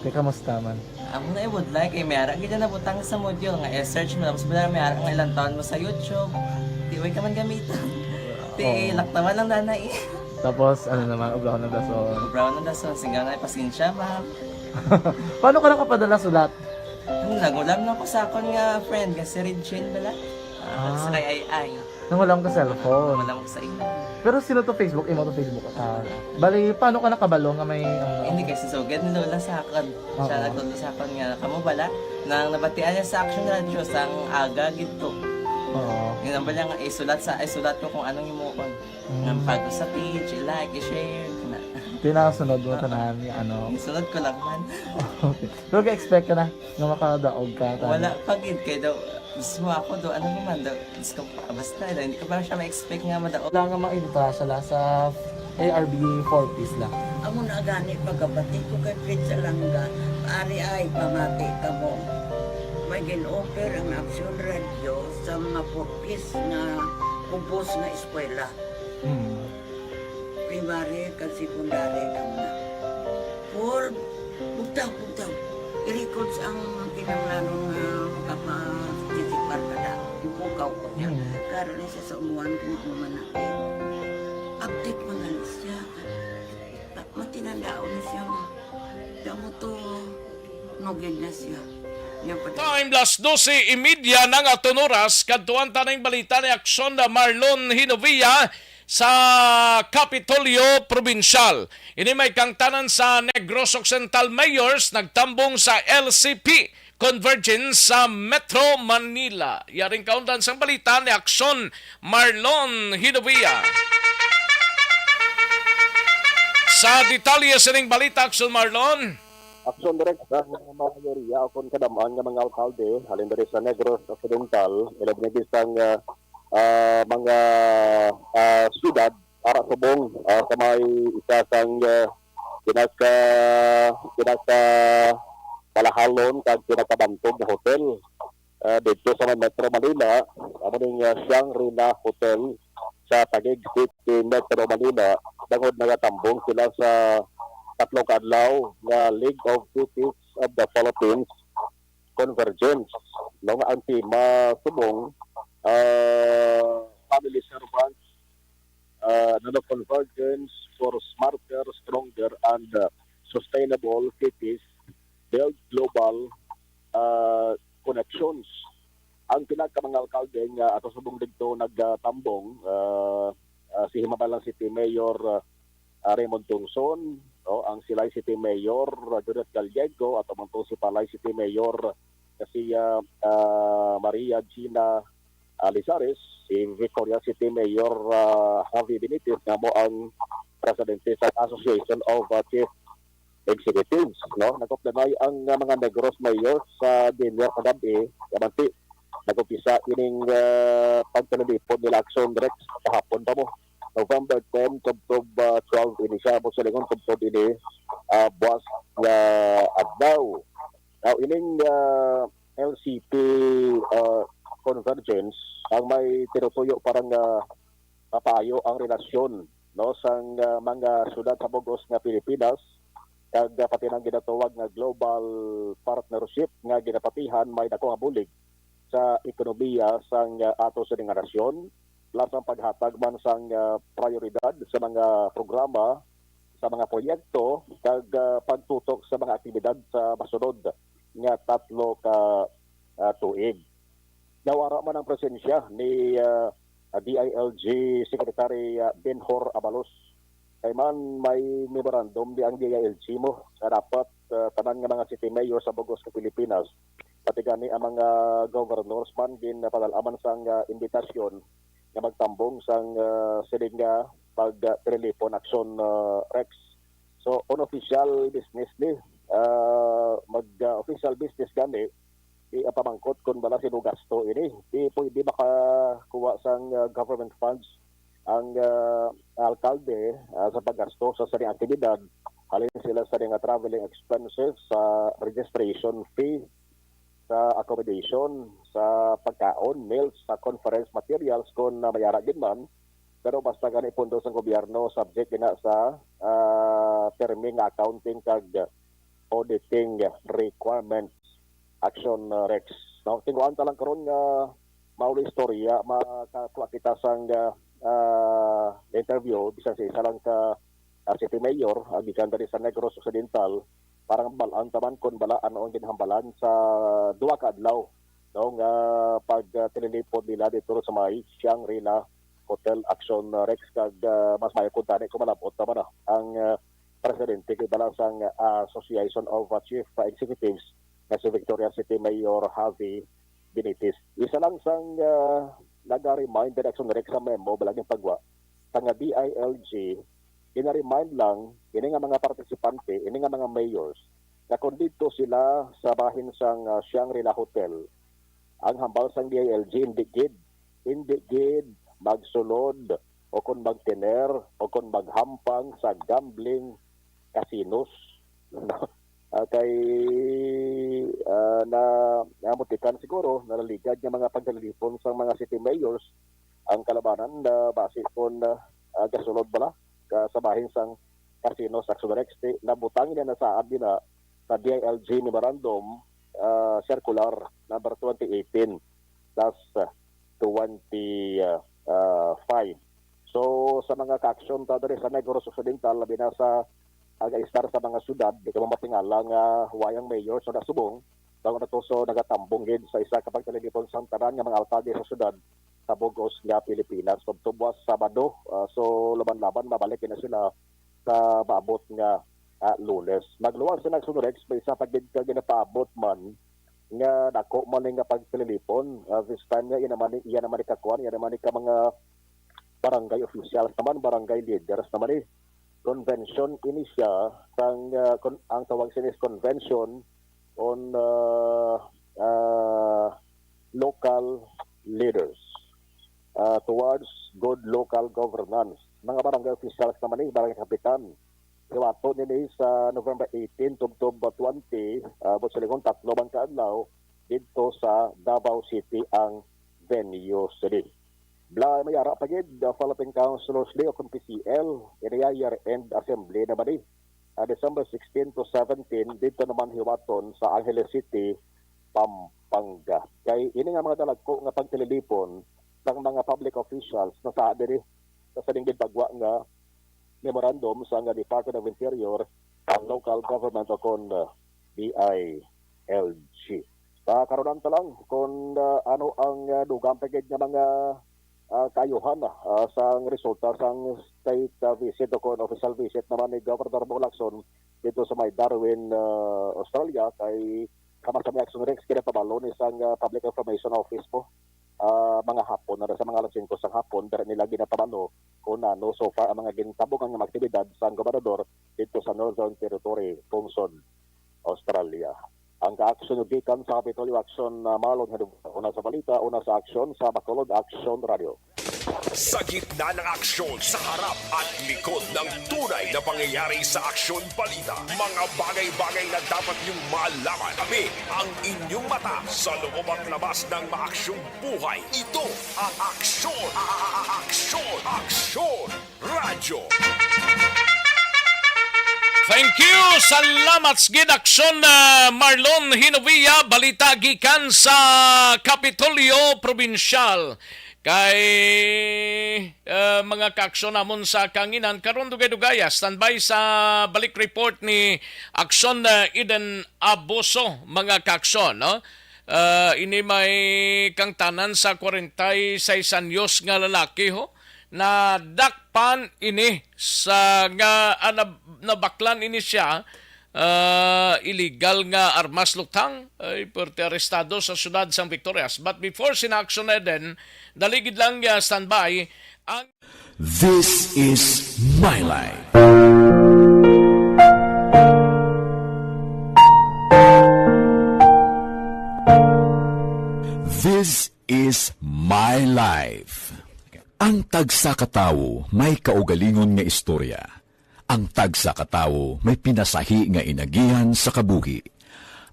Kay kamusta man? Amo na ibudlay kay may ara gid na butang sa module nga i-search mo, tapos bala may ara nga ilang taon mo sa YouTube. Di way ka man gamiton. Ti Oo. Laktawan lang nanay. Tapos, ano naman, ubrahon ng dason. Ubrahon ng dason, singgaw na, pasensya, ma'am. Paano ka nakapadala sulat? Ano, nagulam na ko sa akon nga friend, nga si Regine bala. Ah, Ah. Sa kay Ay Ay. Nangulam ka cellphone? Nangulam ko sa imo. Pero sino to Facebook? Imo to Facebook? Ah, bali, paano ka nakabalo nga may, ano? Hindi, kay si Sugad ni Lola sa akon. Siya Oo. Nagtudlo sa akon nga, kamo bala, nang nabatian niya sa Action Radio, sang aga gid to. Oo. Yun ang bala nga, isulat sa, isulat ko kung anong imuon. Mm. Nga bago sa page, i-like, i-share, na. Tinasunod mo Oo. Tanan, ano? Isunod ko lang man. Okay. Pero ga-expect ka na nga makadaog ka, tanan? Wala pa gid, kay daw, mismo ako daw, ano naman daw, Diyos ko, basta, daw, hindi ko pa siya ma-expect nga madaog. Wala nga makita siya la sa A R B four Ps la. Amo na gani pagkabati ko kay Fred Salanga, ari ay pamati kamo. May gin-offer ang Aksyon Radio sa mga four Ps nga ubos nga eskwela. Hmm. Primary kag secondary kamo na. For bugtaw, bugtaw. I-records ang kinahanglanon nga makaparticipar ka na. Ipukaw ko niya. Hmm. Karon ni siya sa umuan kung ano man na. Update man gani siya. Matinandaon na siya. Damo to, nugid na siya. Niya pa Time, las dose y media na nga aton oras, kadtuan ta ning balita ni Aksyon na Marlon Hinovia sa Kapitolyo Probinsyal. Ini may kangtanan sa Negros Occidental Mayors nagtambong sa L C P Convergence sa Metro Manila. Yaring kaundan sang balita ni Aksyon Marlon Hinovia. Sa detalye sining balita, Aksyon Marlon. Aksyon, Direk, ang mga mayoriya o kon kadam-an nga mga alkalde halin diri sa Negros Occidental, ilabi na gid sang, ah, ah, mga, ah, siyudad ara subong, ah, sa may isa sang, ah, pinaka, pinaka malahalon kag pinakabantog nga hotel, ah, didto sa may Metro Manila, amo ning, ah, Shangri-La Hotel sa Taguig City, Metro Manila, bangod nagatambong sila sa tatlo ka adlaw nga League of Cities of the Philippines Convergence, no, nga ang tema subong, ah, family servants, ah, no, no, convergence for smarter, stronger, and, ah, sustainable cities, build global, ah, connections. Ang pila ka mga alkalde nga ato subong didto nagtambong, ah, ah, si Himabalan City Mayor, ah, ah, Raymond Tungson, no, ang Silay City Mayor, ah, Judith Gallego, at ang Municipalay City Mayor na si, ah, ah, Maria Gina, ah, Lizares, si Victoria City Mayor, ah, Javi Benitez, nga mo ang presidente sa Association of, ah, Chief Executives, no? Nag-updanay ang, ah, mga Negros Mayors sa dinner kagabi, kamanti nag-umpisa ining, ah, pagtalilipon nila Action Rex kahapon pa mo. November ten, tubtob, ah, twelve ini siya, mo silingon tubtob ini, ah, buwas nga adlaw. Now, ining, ah, L C P, ah, Convergence ang may tinutuyo para nga mapaayo ang relasyon, no, sang, ah, mga syudad sa bug-os nga Pilipinas, kag, ah, pati nang ginatawag nga global partnership nga ginapatihan may dako nga bulig sa ekonomiya sang, ah, ato sini nga nasyon, plus ang paghatag man sang, ah, prioridad sa mga programa, sa mga proyekto, kag, ah, pagtutok sa mga aktibidad sa masunod nga tatlo ka, ah, tuig. Nawara man ang presensya ni, ah, D I L G Secretary, ah, Benhur Abalos. Kay man may memorandum di ang D I L G mo nga dapat, ah, tanan nga mga city mayor sa bug-os nga Pilipinas, pati gani ang mga governors man, ginpadal-a man sang, ah, imbitasyon nga magtambong sang, ah, sining nga pag, ah, Trilipon Action, ah, Rex. So, unofficial business ni, ah, mag, ah, official business gani, di ang pamangkot kung bala sino gasto ini. Di pwede makakuha sang, ah, government funds ang, ah, alkalde, ah, sa paggasto sa sining aktibidad. Halin sila sa mga traveling expenses, sa registration fee, sa accommodation, sa pagkaon, meals, sa conference materials kung, ah, may ara gid man. Pero basta gani pundo sang gobyerno, subject gina sa, ah, terming nga accounting kag auditing requirements. Action, ah, Rex. No, tinguhaan ta lang karon nga mao na istorya, makakuha kita sang, ah, ah, interview bisan sa isa lang ka, ah, city mayor, ah, gikan dali sa Negros Occidental, para nga bal-an ta man kung bala ano ang ginhambalan sa duha ka adlaw, no, nga pag, ah, tililipod nila dito sa may Shangri-La Hotel, Action, ah, Rex, kag, ah, mas maayo kung tani kung malab-ot naman, ah, ang, ah, presidente kay bala sang, ah, Association of, ah, Chief, ah, Executives nga si Victoria City Mayor Javi Benitez. Isa lang sang, ah, naga-remind direction Rex sa memo, balag yung pagwa, sa nga D I L G, gina-remind lang ini nga mga partisipante, ini nga mga mayors, nga kung dito sila sa bahin sang, ah, Shangri-La Hotel, ang hambal sang D I L G, hindi gid, hindi gid magsulod o kung magtener o kung maghampang sa gambling casinos. Ah, kay, ah, na, namutikan siguro, nalaligad nga mga pagdalipon sang mga city mayors ang kalabanan na basi kon, ah, ah, gasulod bala ka sa bahin sang Casino sa Sudarex. Nabutang niya na sa adina sa D I L G Memorandum, ah, Circular number twenty eighteen dash twenty-five. So, sa mga ka-aksyon ta diri sa Negros Occidental, labi na sa aga-istar sa mga syudad, di ka mamatingala nga wayang mayor sa Nasubong, daw na to, so, nagatambong gid sa isa ka pagtalilipon sang tanan nga mga alkalde sa syudad sa bug-os nga Pilipinas. Tubtob buwas Sabado, ah, so, laban-laban, mabalik na sila sa maabot nga, ah, Lunes. Magluwas sa nagsunurex, may isa pa gid ka ginapaabot man nga dako man nga pagsililipon. Ah, this time nga, iya naman ni, iya naman ni kakuan, iya naman ni ka mga barangay officials naman, barangay leaders naman ni. Convention ini siya, sang, ah, kon-, ang tawag siya is Convention on, ah, ah, Local Leaders, ah, towards good local governance. Mga barangay officials naman ni, barangay kapitan. Hiwato nini sa November eighteen, tubtob twenty, ah, buot silingon, tatlo man ka adlaw, didto sa Davao City ang venue sini. Bla, may ara pa gid, ah, Philippine Councilors Day o kung P C L, iniya year-end assembly naman ni. Ah, December sixteen to seventeen, didto naman hiwaton sa Angeles City, Pampanga. Kay ini nga mga dalagko nga pagtililipon sang mga public officials nasa diri sa sining ginpagwa nga memorandum sang Department of Interior, ang local government o kon, uh, D I L G. Sa karon ta lang kung, uh, ano ang, uh, dugang pa gid nga mga, uh, kaayuhan, uh, sang resulta sang state, uh, visit o kon official visit naman ni Governor Bong Lacson dito sa may Darwin, uh, Australia, kay kaman sa may Action Rex, ginapabalo ni sang, ah, Public Information Office mo, ah, mga hapon, na sa mga alas singko sang hapon, pero nila ginapabalo kung ano so far ang mga gintabungan nga mga aktibidad sang gobernador dito sa Northern Territory, Pungsod, Australia. Ang kaaksyon gikan sa Kapitolyo Action, ah, Marlon Hidugao. Una sa balita, una sa aksyon sa Bacolod Action Radio. Sa gitna ng aksyon, sa harap at likod ng tunay na pangyayari sa aksyon balita, mga bagay-bagay na dapat niyong malaman. Kami ang inyong mata sa loob at labas ng maaksyong buhay. Ito ang Aksyon, a- a- a- Aksyon, Aksyon Radyo. Thank you. Salamat sa gid, Aksyon, ah, Marlon Hinovia. Balita gikan sa Kapitolyo Probinsyal. Kay, ah, mga kaaksyon namon sa kanginan, karon dugay-dugaya, standby sa balik report ni Aksyon, ah, Eden Abuso, mga kaaksyon, no? Ah, ini may kangtanan sa kwarenta y seis anyos nga lalaki, ho. Nadakpan ini sa nga, ah, nab-, nabaklan ini siya, ah, illegal nga armas luthang, ay, perti arestado sa siyudad sang Victorias. But before sina Aksyon Eden, daligid lang, ah, standby ang This is my life. This is my life. Ang tagsa ka tawo may kaugalingon nga istorya. Ang tagsa ka tawo may pinasahi nga inagihan sa kabuhi.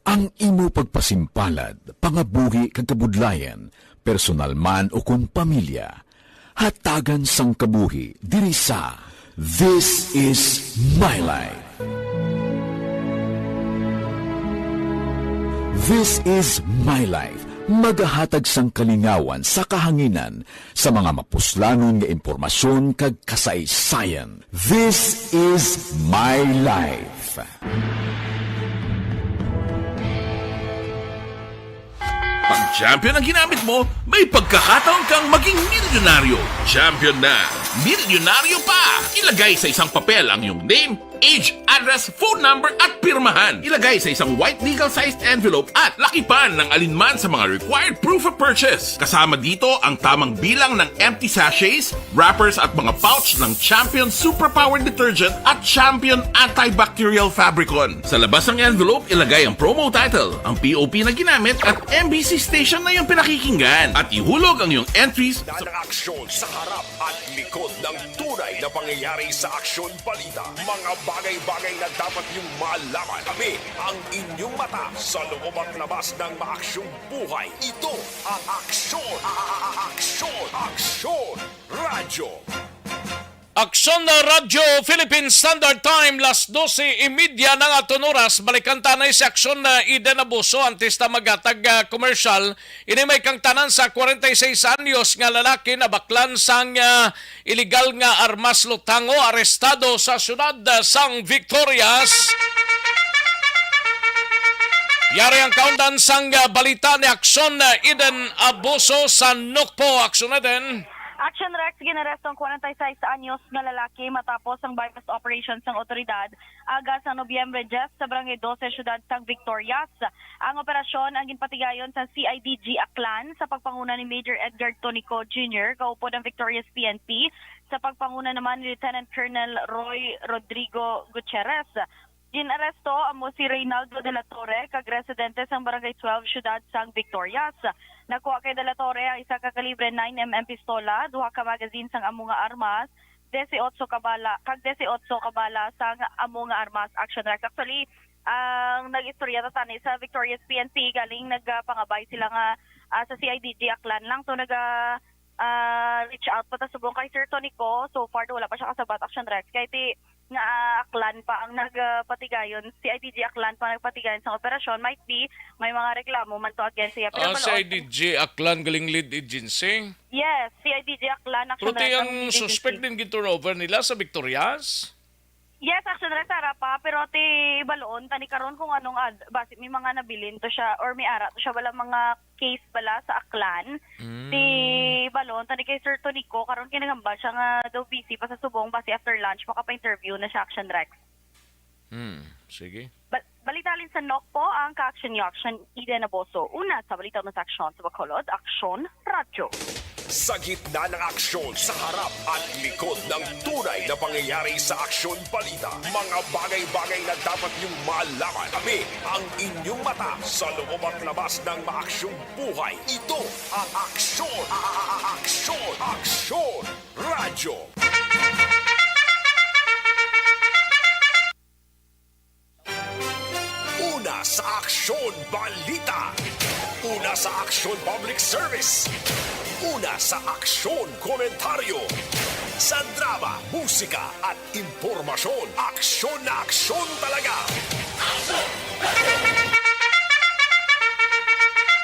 Ang imo pagpasimpalad, pangabuhi kag kabudlayan, personal man o kon pamilya, hatagan sang kabuhi diri sa This Is My Life. This Is My Life, magahatag sang kalingawan sa kahanginan sa mga mapuslanon nga impormasyon kag kasaysayan. This Is My Life. Pag champion ang ginamit mo, may pagkakataon kang maging milyonaryo. Champion na, milyonaryo pa! Ilagay sa isang papel ang iyong name, age, address, phone number, at pirmahan. Ilagay sa isang white legal-sized envelope at lakipan ng alinman sa mga required proof of purchase. Kasama dito ang tamang bilang ng empty sachets, wrappers, at mga pouch ng Champion Superpower Detergent at Champion Antibacterial Fabricon. Sa labas ng envelope, ilagay ang promo title, ang P O P na ginamit, at M B C station na iyong pinakikinggan. At ihulog ang iyong entries sa aksyon sa harap at likod ng tunay na pangyayari sa aksyon balita. Mga bagay-bagay na dapat niyong malaman. Kami ang inyong mata sa loob at labas ng maaksyong buhay. Ito ang Aksyon, a- a- a- Aksyon, Aksyon Radyo. Aksyon na Radyo Philippine Standard Time, las dose y media na nga aton oras. Balikan ta na si Aksyon na Eden Abuso, antes ta maghatag, ah, commercial. Ini may kangtanan sa kwarenta y seis anyos nga lalaki nabaklan sang, ah, iligal nga armas luthang, arestado sa siyudad, ah, sang Victorias. Yari ang kaundan sang, ah, balita ni Aksyon, ah, Eden Abuso sa Nukpo. Aksyon Eden. Action Rex, ginaresto ang kwarenta y seis anyos nga lalaki matapos ang buy-bust operation sang otoridad aga sa Nobyembre diyes sa Barangay Dose, Siyudad sang Victorias. Ang operasyon ang ginpatigayon sa C I D G Aklan sa pagpanguna ni Major Edgar Tonico Junior, kaupod ang Victorias P N P, sa pagpanguna naman ni Lieutenant Colonel Roy Rodrigo Gutierrez. Ginaresto amo si Reynaldo de la Torre, kag residente sang Barangay twelve, Siyudad sang Victorias. Nakuha kay de la Torre ang isa ka kalibre nine M M pistola, duha ka magazine sang amo nga armas, disiotso ka bala, kag disiotso ka bala sang amo nga armas. Action Rex. Actually, ang nag-istorya ta tani sa Victorias P N P, galing nagapangabay sila nga, ah, sa C I D G Aklan lang. So, naga, ah, reach out pa ta subong kay Sir Tonico. So far, wala pa siya kasabat, Action Rex. Kay ti, nga, ah, Aklan pa ang nagpatigayon, C I D G Aklan pa ang nagpatigayon sa operasyon. Might be, may mga reklamo man to against iya. Pero Ah, balon, C I D G Aklan galing lead agency? Yes, C I D G Aklan, Pero Action ti Rep ang ang agency. Suspect din gin-turnover nila sa Victorias? Yes, Action Rep, sa harap pa, pero ti balon, tani karon kung anong ad-, basi may mga nabilin to siya or may ara to siya, wala mga case bala sa Aklan. Mm. Ti balon, tani kay Sir Tonico, karon kinahanglan siya nga daw busy pa sa subong, basi after lunch, makapa-interview na siya, Action Rex. Hmm, sige. Bal-, balita halin sa Nokpo, ang ka-action niyo, Action Eden Aboso. Una sa balita mo sa aksyon sa Bacolod, Aksyon Radyo. Sa gitna ng aksyon, sa harap at likod ng tunay na pangyayari sa aksyon balita, mga bagay-bagay na dapat niyong malaman. Kami ang inyong mata sa loob at labas ng maaksyong buhay. Ito ang aksyon, a-, a-, a-, aksyon, aksyon, radyo. Una sa aksyon, balita. Una sa aksyon, public service. Una sa aksyon, komentaryo. Sa drama, musika, at impormasyon, aksyon na aksyon talaga.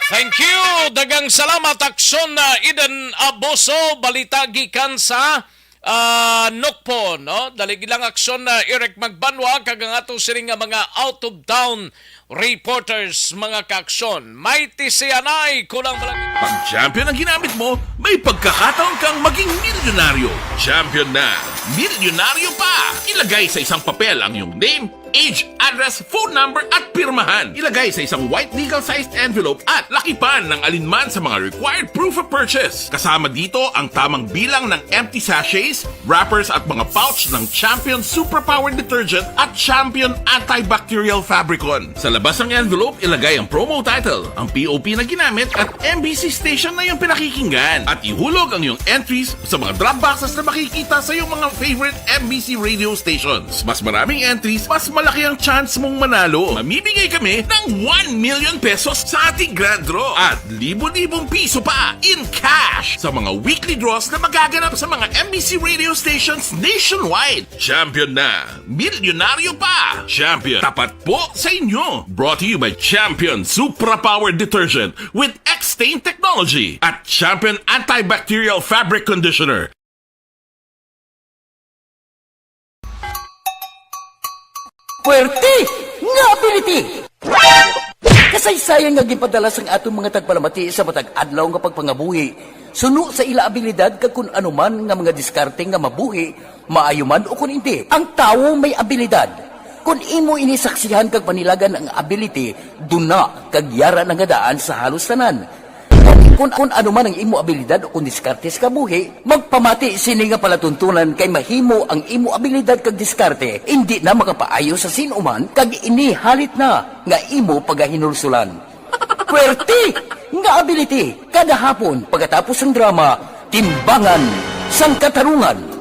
Thank you. Daghang salamat, Aksyon na Eden Aboso. Balita gikan sa ah, Nokpo, no? Dali lang aksyon na Eric Magbanwa kag ang ato sini nga mga out-of-town reporters, mga kaaksyon. May tisianay, kulang ba lang? Pag Champion ang ginamit mo, may pagkakataon kang maging milyonaryo. Champion na, milyonaryo pa! Ilagay sa isang papel ang iyong name, age, address, phone number, at pirmahan. Ilagay sa isang white legal-sized envelope at lakipan ng alinman sa mga required proof of purchase. Kasama dito ang tamang bilang ng empty sachets, wrappers, at mga pouch ng Champion Superpower Detergent at Champion Antibacterial Fabricon. Sa labas ng envelope, ilagay ang promo title, ang P O P na ginamit, at M B C station na iyong pinakikinggan. At ihulog ang iyong entries sa mga drop boxes na makikita sa iyong mga favorite M B C radio stations. Mas maraming entries, mas malaki ang chance mong manalo. Mamimigay kami ng one million pesos sa ating grand draw at libo-libong piso pa in cash sa mga weekly draws na magaganap sa mga M B C radio stations nationwide. Champion na! Milyonaryo pa! Champion, tapat po sa inyo! Brought to you by Champion Supra Power Detergent with X-Stain Technology at Champion Antibacterial Fabric Conditioner. Puwerte nga ability! Kasaysayan nga ginpadala sang aton mga tagpalamati sa matag adlaw nga pagpangabuhi, suno sa ila abilidad kag kun ano man nga mga diskarte nga mabuhi, maayo man o kun indi, ang tawo may abilidad. Kun imo ini saksihan kag panilagan ang ability, duna kag yara na nga daan sa halos tanan. Gani, kun, kun ano man ang imo abilidad o kun diskarte sa kabuhi, magpamati sini nga palatuntunan kay mahimo ang imo abilidad kag diskarte indi na makapaayo sa sin-o man kag ini halit na nga imo pagahinulsulan. Puwerte nga ability kada hapon pagkatapos sang drama, Timbangan sang Katarungan.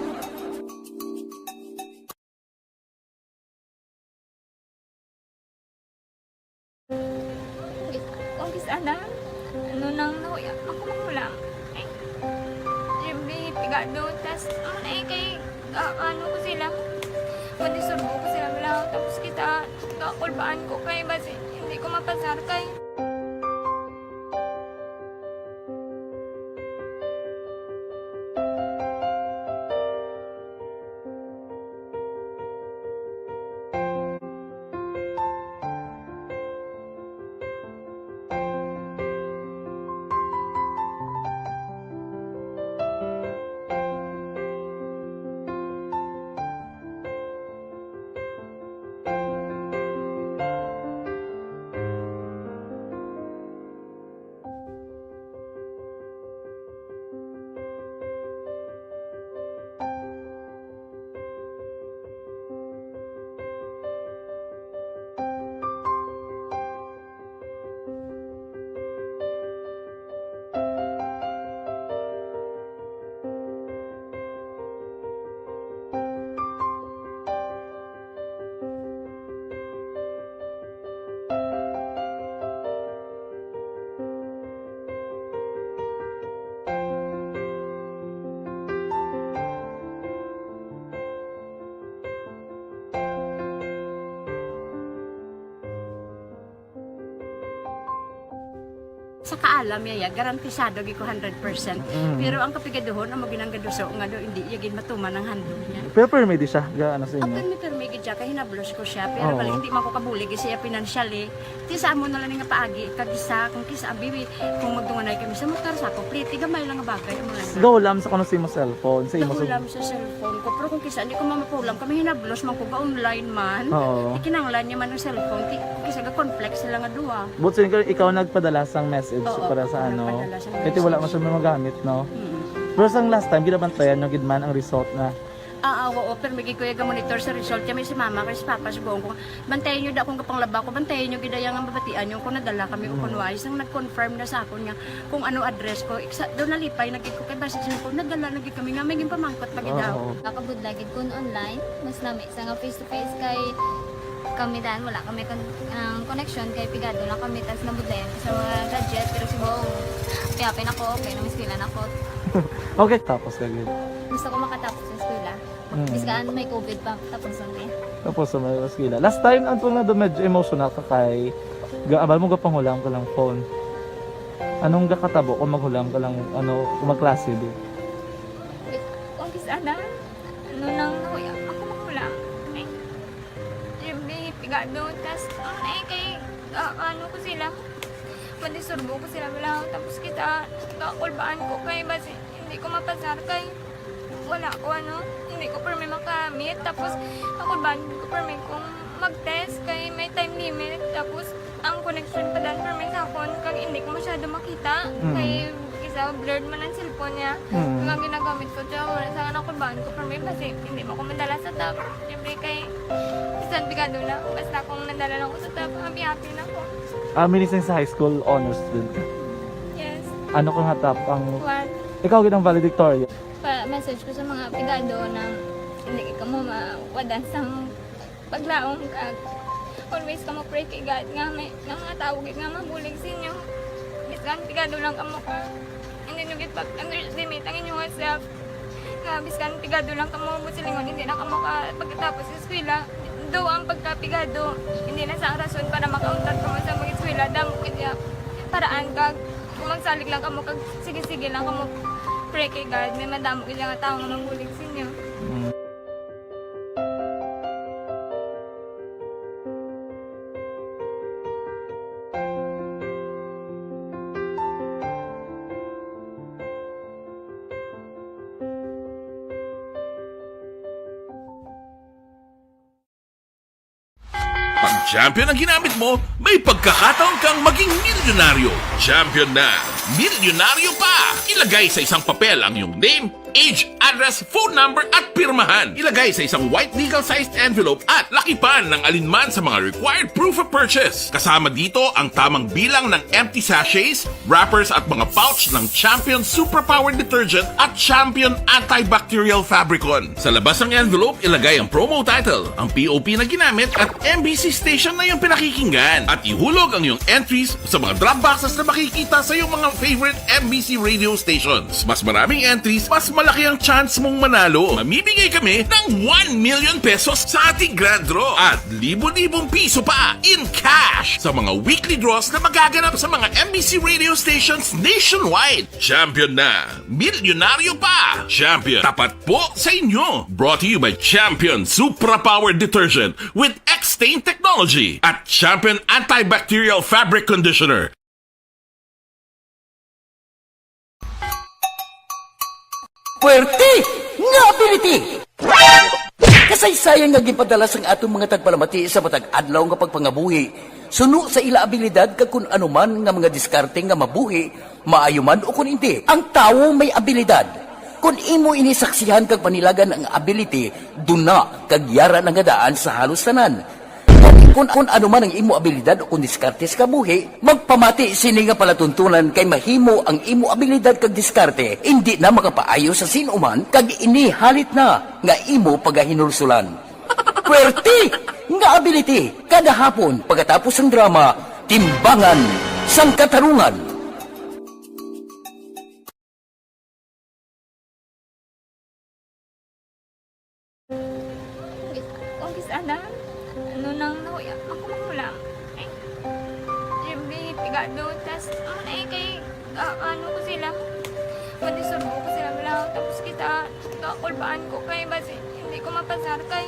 Kung kis-, ana, ano nang nahuya ako magulang. Ay, siyempre, pigado. Tas, ano na eh, kay, ah, ano ko sila, manisurbo ko sila lang. Tapos kita, kakulbaan ko kay basi, hindi ko mapasar kay Sa kaalam niya, ya, garantisado gid ko hundred percent. Mm. Pero ang kapigaduhon, amo ginang gaduso nga do, hindi iya gid matuman ang handog niya. Pero pirmi di siya, ga, ano sa inyo? Pirmi, pirmi gid siya, kay hinablos ko siya. Pero Oo. bali, hindi man ko kabulig siya financially. Ti sa amo na lang nga paagi, kag isa, kung kisa, abi, kung magtunganay kami sa motor, sa ako, pliti, gamay lang nga bagay, amo lang. Go, lam sa kuno sa imo cellphone, sa imo Go, sa lam sa cellphone ko. Pero kung kisa, hindi ko mamapulam, kami hinablos man ko, ga online man. Oo. Ti kinahanglan niya man ang cellphone, ti, kung kisa, ga-conflict sila nga duha. But since ikaw nagpadala sang message Oo, para sa ako ano, nagpadala sang kaya ti wala message. man siya magamit, no? Mm. Pero sang last time, ginabantayan nyo gid man ang result na. Ah, ah, oo, pero may gid ko yung monitor sa result. Kami si mama, kay si papa, si buong ko, bantayan nyo da akong kapanglaba ko, bantayan nyo gid ang mabatian nyo kung nadala kami o Mm. kung wala. Isang nag-confirm na sa akon nga kung ano address ko. Iksa, doon nalipay na gid ko kay basta siya ko, nadala na gid kami nga may ginpamangkot pa gid Oo, daw. oo. Nakabudlay gid kun online, mas nami sa nga face to face kay kami dan wala kami kon-, ang connection kay pigado lang kami tas nabudlayan ko sa mga gadget pero si Bong, happy na ko, okay na, may eskwela na ko. Okay, tapos ka gid. Gusto ko makatapos sa eskwela. Mm. Bisan may covid pa, tapos ang day. Tapos sa mga eskwela. Last time, ang pag nado medyo emotional ka kay ga-, abal mo gapanghulam ka lang phone. Anong gakatabo kung maghulam ka lang, ano, kung magklase di? Kung kis-a na, ano nang nahuya, ako maghulam. Ay, yung may pigado, tas, ano na eh, kay, ah, ano ko sila, mandisturbo ko sila, wala, tapos kita, kakulbaan ko kay, basi, hindi ko mapasar kay, wala ko, ano, hindi ko permi makamit, tapos, kakulbaan ko permi kung mag-test kay may time limit, tapos, ang connection pa dan permi sa akon, kag hindi ko masyado makita, Mm. kay, kisa blurred man ang cellphone niya, Mm. kag ang ginagamit ko, siya, wala sa kakulbaan ko permi, basi, hindi mo ko madala sa top, siyempre kay, bisan pigado na, basta kung nadala lang ko sa top, happy-happy na ko. Ah, minising sa high school, honor student ka? Yes. Ano ka nga top ang One. Ikaw gid ang valedictorian? Pa-message ko sa mga pigado na hindi ka mo mawadan sang paglaom kag always ka mo pray kay God nga may nga mga tawo gid nga mabulig sa inyo. Bisan pigado lang kamo ka. Hindi nyo gid pag-underestimate ang inyong self. Nga bisan pigado lang kamo mo silingon, hindi na kamo ka pagkatapos sa eskwela. Do ang pagkapigado, hindi na sa rason para makauntat kamo sa mag-eskwela. Damo gid ya paraan kag kung magsalig lang kamo kag sige-sige lang kamo pray kay God, may madamo gid nga tawo nga mabulig sa inyo. Mm. Pag champion ang ginamit mo, may pagkakataon kang maging milyonaryo. Champion na, milyonaryo pa! Ilagay sa isang papel ang iyong name, age, address, phone number, at pirmahan. Ilagay sa isang white legal-sized envelope at lakipan ng alinman sa mga required proof of purchase. Kasama dito ang tamang bilang ng empty sachets, wrappers, at mga pouch ng Champion Suprapower Detergent at Champion Antibacterial Fabricon. Sa labas ng envelope, ilagay ang promo title, ang P O P na ginamit, at M B C station na iyong pinakikinggan. At ihulog ang iyong entries sa mga drop boxes na makikita sa iyong mga favorite M B C radio stations. Mas maraming entries, mas malaki ang chance mong manalo. Mamimigay kami ng one million pesos sa ating grand draw at libo-libong piso pa in cash sa mga weekly draws na magaganap sa mga M B C radio stations nationwide. Champion na! Milyonaryo pa! Champion, tapat po sa inyo! Brought to you by Champion Supra Power Detergent with X-Stain Technology at Champion Antibacterial Fabric Conditioner. Puwerte nga ability! Kasaysayan nga ginpadala sang aton mga tagpalamati sa matag adlaw nga pagpangabuhi, suno sa ila abilidad kag kun ano man nga mga diskarte nga mabuhi, maayo man o kun indi. Ang tawo may abilidad. Kun imo ini saksihan kag panilagan ang ability, duna kag yara na nga daan sa halos tanan. Kun, kun ano man ang imo abilidad o kun diskarte sa kabuhi, magpamati sini nga palatuntunan kay mahimo ang imo abilidad kag diskarte indi na makapaayo sa sin-o man kag ini halit na nga imo pagahinulsulan. Puwerte nga ability kada hapon pagkatapos sang drama, Timbangan sang Katarungan. Kung kis-, kung kis-a na, ano nang nahuya, ako man wala. Ay, Jimmy, Pigado, tas, ano na eh, kay, ah, ano ko sila, madisurbo ko sila, wala. Tapos kita, kakulbaan ko kay, basi, hindi ko mapasar kay.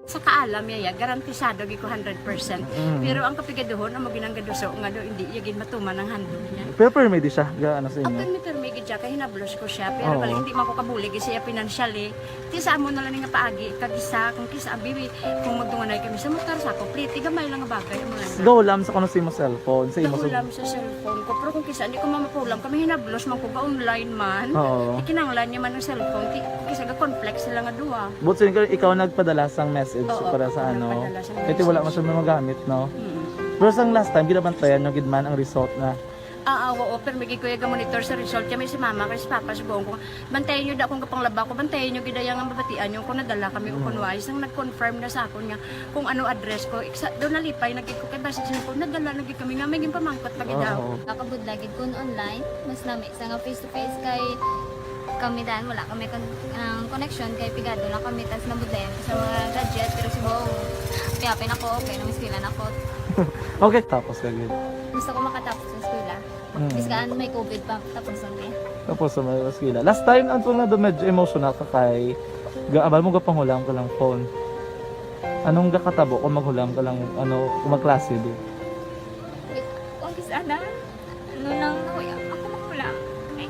Sa kaalam niya, ya, garantisado gyud ko hundred percent. Mm. Pero ang kapigaduhon, amo ginang gaduso nga do, hindi iya gid matuman ang handog niya. Pero permi di siya, ga, ano sa inyo? Ang permi, permi gid siya, kay hinablos ko siya. Pero Oo. bali, hindi man ko kabulig siya financially. Ti sa amo na lang nga paagi, kag isa, kung kisa, abi, kung magdunganay kami sa motor, sa ako, pliti, gamay lang nga bagay, amo lang. Gahulam sa kuno sa imo cellphone, sa imo sa Gahulam sa cellphone ko. Pero kung kisa, hindi ko mamapulam, kami hinablos man ko, ga-online man. Oo. Ikinanglan niya man ang cellphone, ti, kung kisa, ga-conflict sila nga duha. But sin-, ikaw nagpadala sang message Oo, para sa ako ano? nagpadala sang Kaya wala man message. siya magamit, no? Mm. Pero sang last time, ginabantayan nyo gid man ang result na? Ah, ah, oo, pero may gid ko yung monitor sa result. Kaya may si mama, kay si papa, si buong ko. Bantayan nyo da kung kapanglaba ko, bantayan nyo gid ang mabatian nyo kung nadala kami o Mm. kung wala. Isang nag-confirm na sa akon nga kung ano address ko. Iksa, doon nalipay na gid ko kay basta siya ko, nadala na gid kami nga may ginpamangkot pa gid daw. Oo. Nakabudla gid kun online, mas nami sa nga face to face kay kami dan wala kami kon-, ang connection kay pigado lang kami tas nabudlayan ko sa mga gadget pero si Bong, kaya pin ako, okay, nang eskwela na ko. Okay, tapos ka gid. Gusto ko makatapos sa eskwela. Mm. Bis kaan may covid pa, tapos ang kaya. Tapos sa mga eskwela. Last time, ang tunga do medyo emotional ka kay ga-, abal mo gapanghulam ka lang phone. Anong gakatabo kung maghulam ka lang, ano, kung magklase di? Kung kis-, ana, ano lang, ako, ako maghulam. Ay,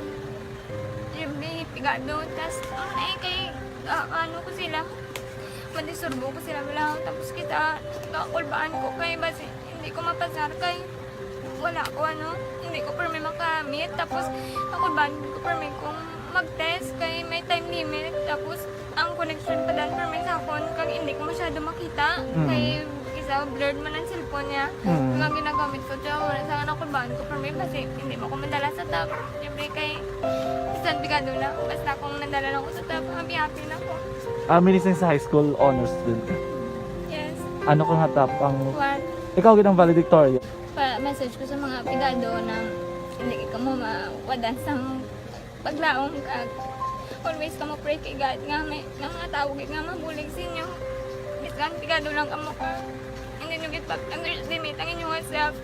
Jimmy, pigado, tas, ang, eh, kay, ah, ano ko sila, madisurbo ko sila, wala, tapos kita, kakulbaan ko kay, basi, hindi ko mapasar kay, wala ko, ano, hindi ko permi makamit, tapos, kakulbaan ko permi kung mag-test kay may time limit, tapos, ang connection pa dan permi sa akon, kag hindi ko masyado makita, Mm. kay, isa, blurred man ang cellphone niya, Mm. kag ang ginagamit ko, tiyo, wala sa nakulbaan ko permi, basi, hindi mo ko madala sa top, siyempre, kay, bisan pigado na, basta kung nadala lang ko sa top, happy-happy na ko. Ah, minising sa high school, honors student ka? Yes. Ano ka nga top ang One. Ikaw gid ang valedictorian. Pa-message ko sa mga pigado na hindi ka mo mawadan sang paglaom kag always ka mo pray kay God nga may, nga mga tao gid nga mabulig sa inyo. Bisan pigado lang kamo ka, hindi nyo gid pag-underestimate ang inyong self.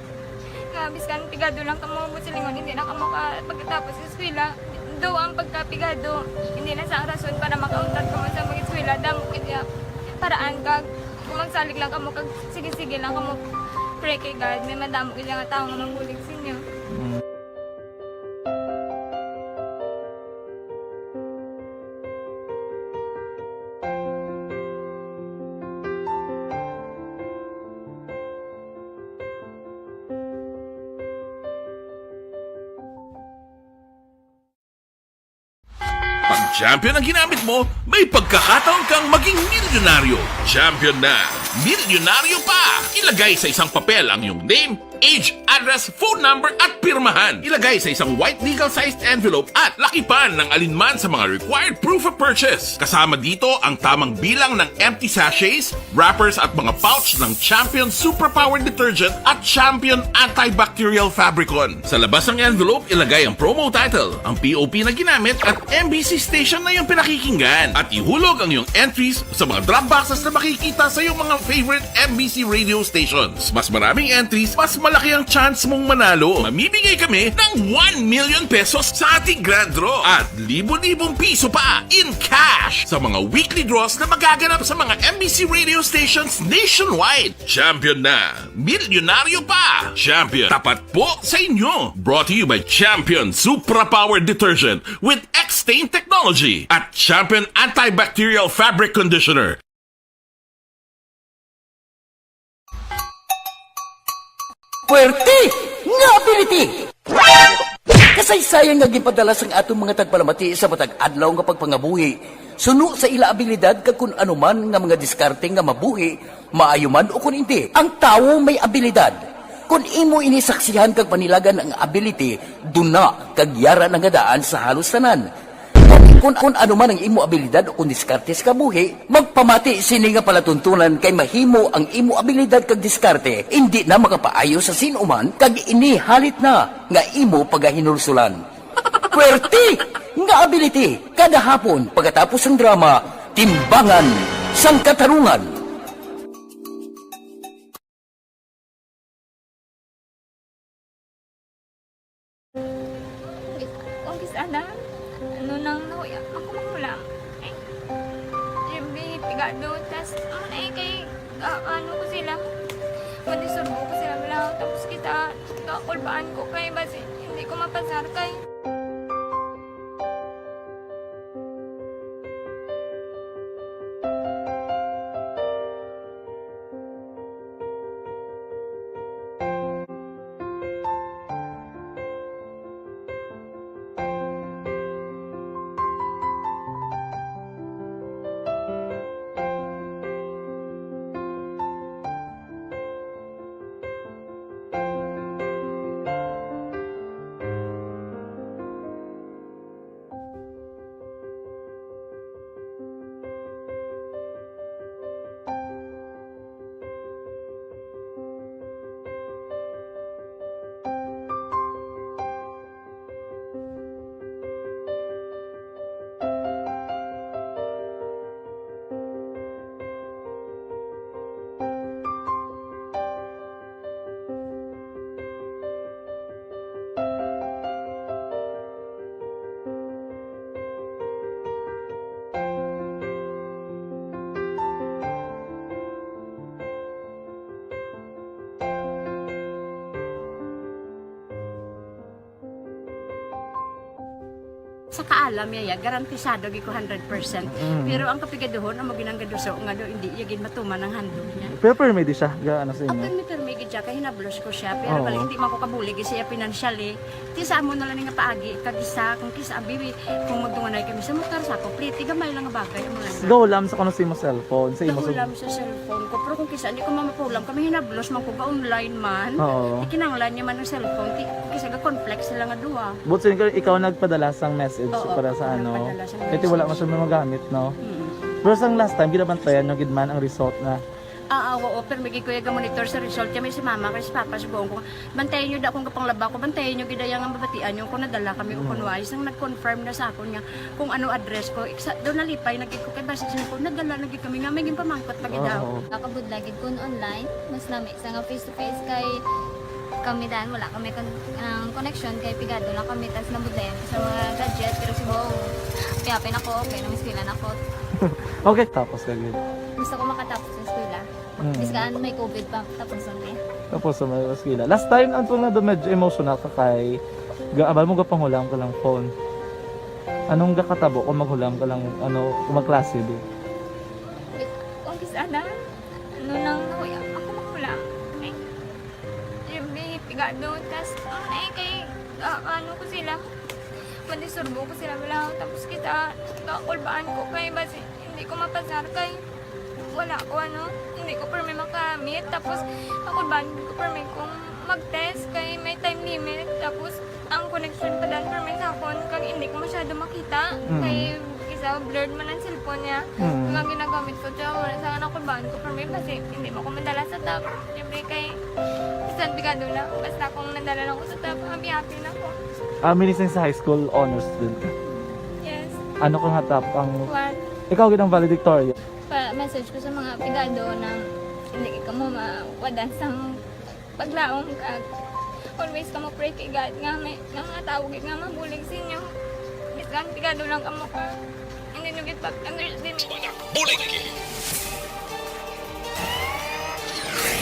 Nga biskan pigado lang kamo mo silingon, hindi na kamo ka pagkatapos sa eskwela. Do ang pagkapigado, hindi na sa rason para makauntat kamo sa mag-eskwela. Damo gid nga paraan kag kung magsalig lang kamo kag sige-sige lang kamo pray kay God, may madamo gid nga tawo nga mabulig sa inyo. Mm. Pag champion ang ginamit mo, may pagkakataon kang maging milyonaryo. Champion na, milyonaryo pa! Ilagay sa isang papel ang iyong name, age, address, phone number, at pirmahan. Ilagay sa isang white legal-sized envelope at lakipan ng alinman sa mga required proof of purchase. Kasama dito ang tamang bilang ng empty sachets, wrappers at mga pouch ng Champion Superpower Detergent at Champion Antibacterial Fabricon. Sa labas ng envelope, ilagay ang promo title, ang P O P na ginamit at M B C station na iyong pinakikinggan. At ihulog ang iyong entries sa mga drop boxes na makikita sa iyong mga favorite M B C radio stations. Mas maraming entries, mas Malaki ang chance mong manalo. Mamimigay kami ng one million pesos sa ating grand draw at libo-libong piso pa in cash sa mga weekly draws na magaganap sa mga M B C radio stations nationwide. Champion na, milyonaryo pa. Champion, tapat po sa inyo. Brought to you by Champion Supra Power Detergent with X-Stain Technology at Champion Antibacterial Fabric Conditioner. Puwerte nga ability! Kasaysayan nga ginpadala sang aton mga tagpalamati sa matag adlaw nga pagpangabuhi, suno sa ila abilidad kag kun ano man nga mga diskarte nga mabuhi, maayo man o kun indi. Ang tawo may abilidad. Kun imo ini saksihan kag panilagan ang ability, duna kag yara na nga daan sa halos tanan. Kung, kung ano man ang imo abilidad o kung diskarte sa kabuhi, magpamati sini nga palatuntunan kay mahimo ang imo abilidad kag diskarte indi na makapaayo sa sin-o man kag ini halit na nga imo pagahinulsulan. Puwerte nga ability kada hapon pagkatapos sang drama, Timbangan sang Katarungan. Kung kisa na, ano nang nahuya ako magkulang. Eh, siyempre, pigado, tas, ano na eh, kay, ah, ano ko sila, madisurbo ko sila, wala, tapos kita, kakulbaan ko kay, basi, hindi ko mapasar kay. Sa kaalam niya, ya, garantisado gid ko hundred percent. Mm. Pero ang kapigaduhon, amo ginang gaduso nga do, hindi iya gid matuman ang handog niya. Pero permi di siya, ga ano sa inyo? Ang permi, permi gid siya, kay hinablos ko siya. Pero Oo. Bali, hindi man ko kabulig siya financially. Ti sa amo na lang nga paagi, kag isa, kung kisa, abi, kung magdunganay kami sa motor, sa ako, pliti, gamay lang nga bagay, amo lang. Gahulam sa kuno sa imo cellphone, sa imo sa Gahulam sa cellphone. Ko, pero kung kisa, hindi ko mamapulam, kami hinablos man ko, ga-online man. Oo. Ikinanglan niya man ang cellphone, ti, kisa ga-conflict sila nga duha. But since ikaw nagpadala sang message Oo, para sa ako ano, nagpadala sang kaya ti wala man message. Siya magamit, no? Mm. Pero sang last time, ginabantayan nyo gid man ang result na Ah, ah, oo, pero may gid ko iya ga-monitor sa result. Kaya may si mama, kay si papa, sugoon ko, bantayan nyo da akong gapanglaba ko, bantayan nyo gid iya nga mabatian nyo kung nadala kami o kung wala. Isang nag-confirm na sa akon nga kung ano address ko. Iksa, daw nalipay na gid ko kay basi siya ko, nadala na gid kami nga may ginpamangkot pa gid daw. Oo. Nakabudlay gid kun online, mas nami sa nga face to face kay kami dan wala kami kon ang connection kay pigado lang kami tas nabudlayan ko sa mga gadget pero si Bong piapin ako okay na miskilan ako. Okay, tapos ka gid. Gusto ko makatapos sa eskwela. Mm. Bisan may COVID pa, tapos ang niya. Tapos sa mga eskwela. Last time, ang tunga do medyo emotional ka kay gaabal mo gapanghulam ka lang phone. Anong gakatabo kung maghulam ka lang, ano, kung magklase di? Kung kis ana, ano nang nahuya, ako maghulam. Eh, yung may pigado, tas, ano na eh, kay, ah, ano ko sila, mandisturbo ko sila, wala, tapos kita, kakulbaan ko kay, basi, hindi ko mapasar kay, wala ko ano, hindi ko permi makamit. Tapos, ako ba, hindi ko permi kung mag-test kay may time limit. Tapos, ang connection pa dan permi sa akon, kag hindi ko masyado makita. Mm. Kay, isa, blurred man ang cellphone niya. Mm. Kag ang ginagamit ko, tiyo, wala sa anak ko, baan ko permi, kasi hindi mo ko madala sa top. Siyempre, kay, bisan pigado na, basta kung nadala lang ko sa top, happy-happy na ko. Ah, minising sa high school, honor student ka? Yes. Ano ka nga top? Ang... One. Ikaw gid ang valedictorian. Pa-message ko sa mga pigado na hindi ka mo mawadan sang Paglaom kag always kamo pray kay God nga may, nga mga tawo gid nga mabulig sa inyo. Bisan pigado lang kamo ka, hindi nyo gid pag-underestimate. Bulig!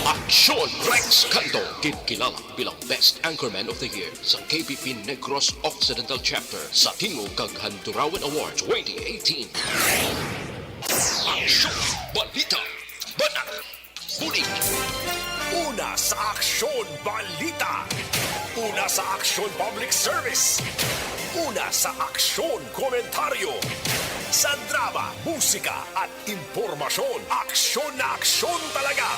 Aksyon Rex Canto, ginkilala bilang Best Anchorman of the Year sa K P P Negros Occidental Chapter sa Tingog kag Handurawan Award twenty eighteen. Aksyon! Balita! Banat! Bulig! Una sa aksyon, balita. Una sa aksyon, public service. Una sa aksyon, komentaryo. Sa drama, musika, at impormasyon, aksyon na aksyon talaga.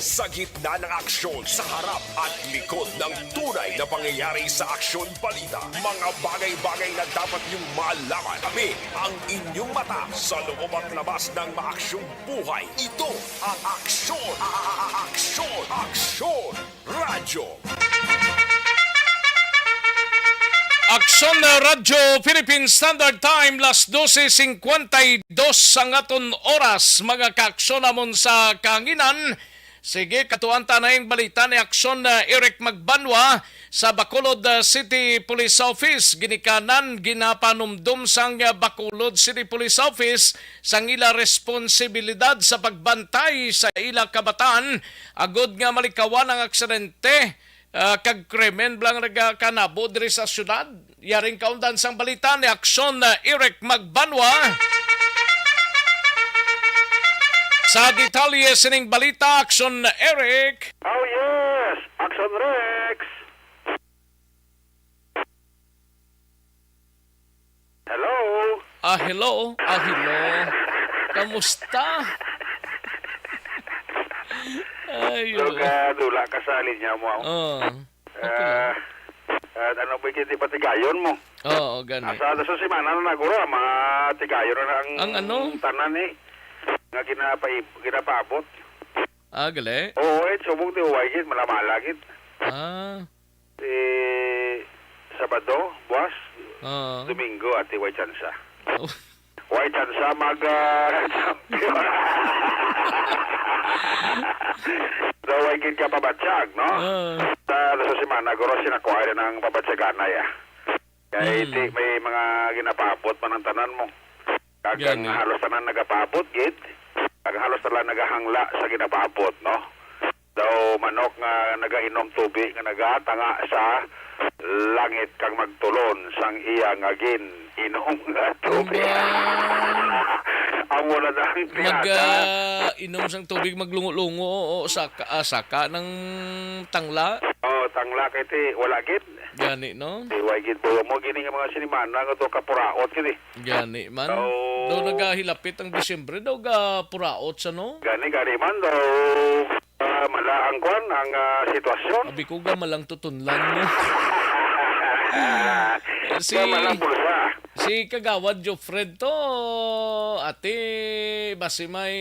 Sa gitna ng aksyon, sa harap at likod ng tunay na pangyayari sa aksyon balita, mga bagay-bagay na dapat niyong malaman. Kami ang inyong mata sa loob at labas ng maaksyong buhay. Ito ang Aksyon, a- a- a- Aksyon, Aksyon Radyo. Aksyon na Radyo Philippine Standard Time, las dose cincuenta y dos ang aton oras, mga kaaksyon namon sa kahanginan. Sige, katuan ta na ang balita ni Aksyon na Eric Magbanwa sa Bacolod, ah, City Police Office. Ginikanan, ginapanumdom sang, ah, Bacolod City Police Office sang ila responsibilidad sa pagbantay sa ila kabataan agod nga malikawan ang aksidente, ah, kag krimen bala nga nagakanabo diri sa syudad. Yaring kaundan sang balita ni Aksyon, ah, Eric Magbanwa. Sa detalye sining balita, Aksyon, Eric. Oh, yes! Aksyon, Rex! Hello? Ah, hello? Ah, hello? Kamusta? Ay, oo. Dula ka sa linya mo, ah. Oh, okay lang. Ah, ah, ano ba yung patigayon mo? Oo, gani. Asa, asa sa semana na naguro, ah, matigayon na ang Ang ano? tanan, eh. Nga ginapa-, ginapaabot. Ah, gali? Oo, eh, subong di, way gid, malamala gid. Ah. Si Sabado, buwas, Oo. Domingo, ati, way tsansa. Oh. Way tsansa mag, ah, champion. So, way gid ka pabatyag, no? Oo. Sa, sa semana, guro, sinakuha rin ang pabatyagan na, ya. Kay Mm. di, may mga ginapaabot man ang tanan mo. Kag ang Gani. halos tanan nagapaabot gid. Kag halos tanan nagahangla sa ginapaabot, no? Daw manok nga nagainom tubig nga nagatanga sa langit kag magtulon sang iya nga gin-inom nga tubig. Aba. Amo na ang Mag, tirada. ah, inom sang tubig, maglungo-lungo, o saka, ah, saka ng tangla. Oh, tangla kay ti, wala gid. Gani, no? Di, way gid po mo gini nga mga sinimana nga to kapuraot gid eh. Gani man. Oh. Daw nagahilapit ang Disyembre, daw gapuraot sa, no? Gani, gani man daw, ah, mala ang kwan, ang, ah, sitwasyon. Abi ko ga malang tutunlan mo. Si, Ga malang bulsa. si Kagawad Jofred to, ate, basi may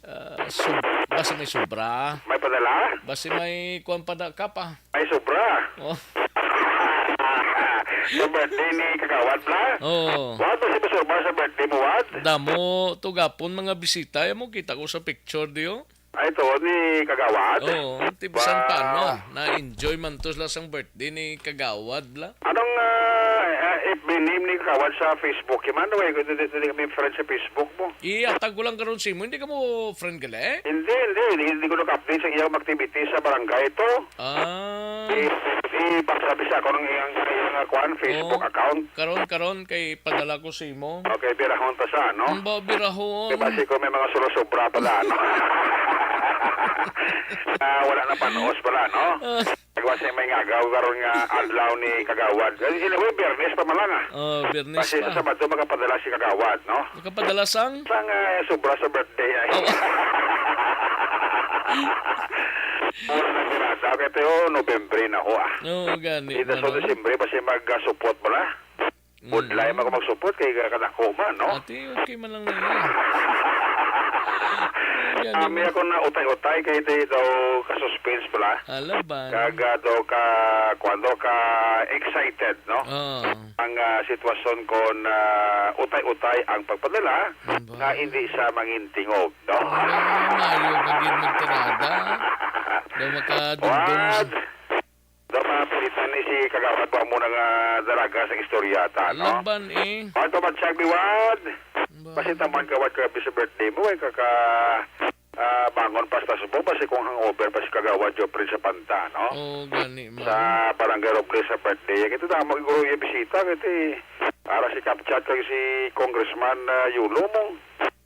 Ah, sub-, basi may sobra. May padala? Basi may kuwan pa da ka pa. May sobra? Oh. Sa birthday ni Kagawad na? Oo. Wad, basi may sobra sa birthday mo, Wad? Damo, tugapon mga bisita. Yan mo, kita ko sa picture, di, oh. Ay, to, ni Kagawad? Oo, ti bisan Wow. paano, ah. Na-enjoy man to sila sang birthday ni Kagawad, la. Anong, ah, ah, F B name ni Kagawad sa Facebook? Iman, way, kung hindi, hindi kami friends sa Facebook mo. Ihatag ko lang karon sa imo. Hindi ka mo friend gali? Hindi, hindi. Hindi, hindi ko naka-update sa iyang activity sa barangay to. Ah. I, i, pasabi sa ako ng iyang, iyang, ah, kuan, Facebook Oh, account. Karon, karon kay padala ko sa imo. Okay, birahon ta sa, no? Ang ba, birahon? Kay basi ko may mga sulosobra pala, no? Ah, wala na panos pala, no? Ah. Kagwa sa may ngagaw karon nga adlaw ni Kagawad. Eh, in a way, Biyernes pa man lang, ah. Oh, Biyernes Kasi pa. sa Sabado makapadala si Kagawad, no? Makapadala sang? Sang, eh, sobra sa birthday ay. Oh. Mura na tirada. Kaya tayo, November na ho, ah. Oo, gani, Dito sa mano? Disyembre, basi mag-, ah, support mo na. Budlay Mm. man ko magsupot kay kadako man, no? Ate, okay man lang na yan. Yan, Ami yan. Ako na utay-utay kay di daw ka-suspense pala. Alaban. Kag, ah, daw ka, kuwan daw ka excited, no? Oo. Ang, ah, sitwasyon ko na utay-utay ang pagpadala Diba? nga hindi sa mangin tingog, no? Wala, Ayaw ka gid magtirada. Daw makadumdum sa What? Daw mapilitan ni si Kagawad ba mo nga dalaga sa istorya ta, no? Laban eh. What about Chagbi Wad? Ba? Basi taman Kagawad ka sa birthday mo, ay kaka, ah, bangon pa sa tasbo, basi kung hangover pa si Kagawad Jopri sa Panta, no? Oo, gani man. Sa Barangay Robles sa birthday. Kaya ito damo siguro yung bisita, kaya ito eh. Para si Kapchat kag si Congressman, ah, Yulo mo.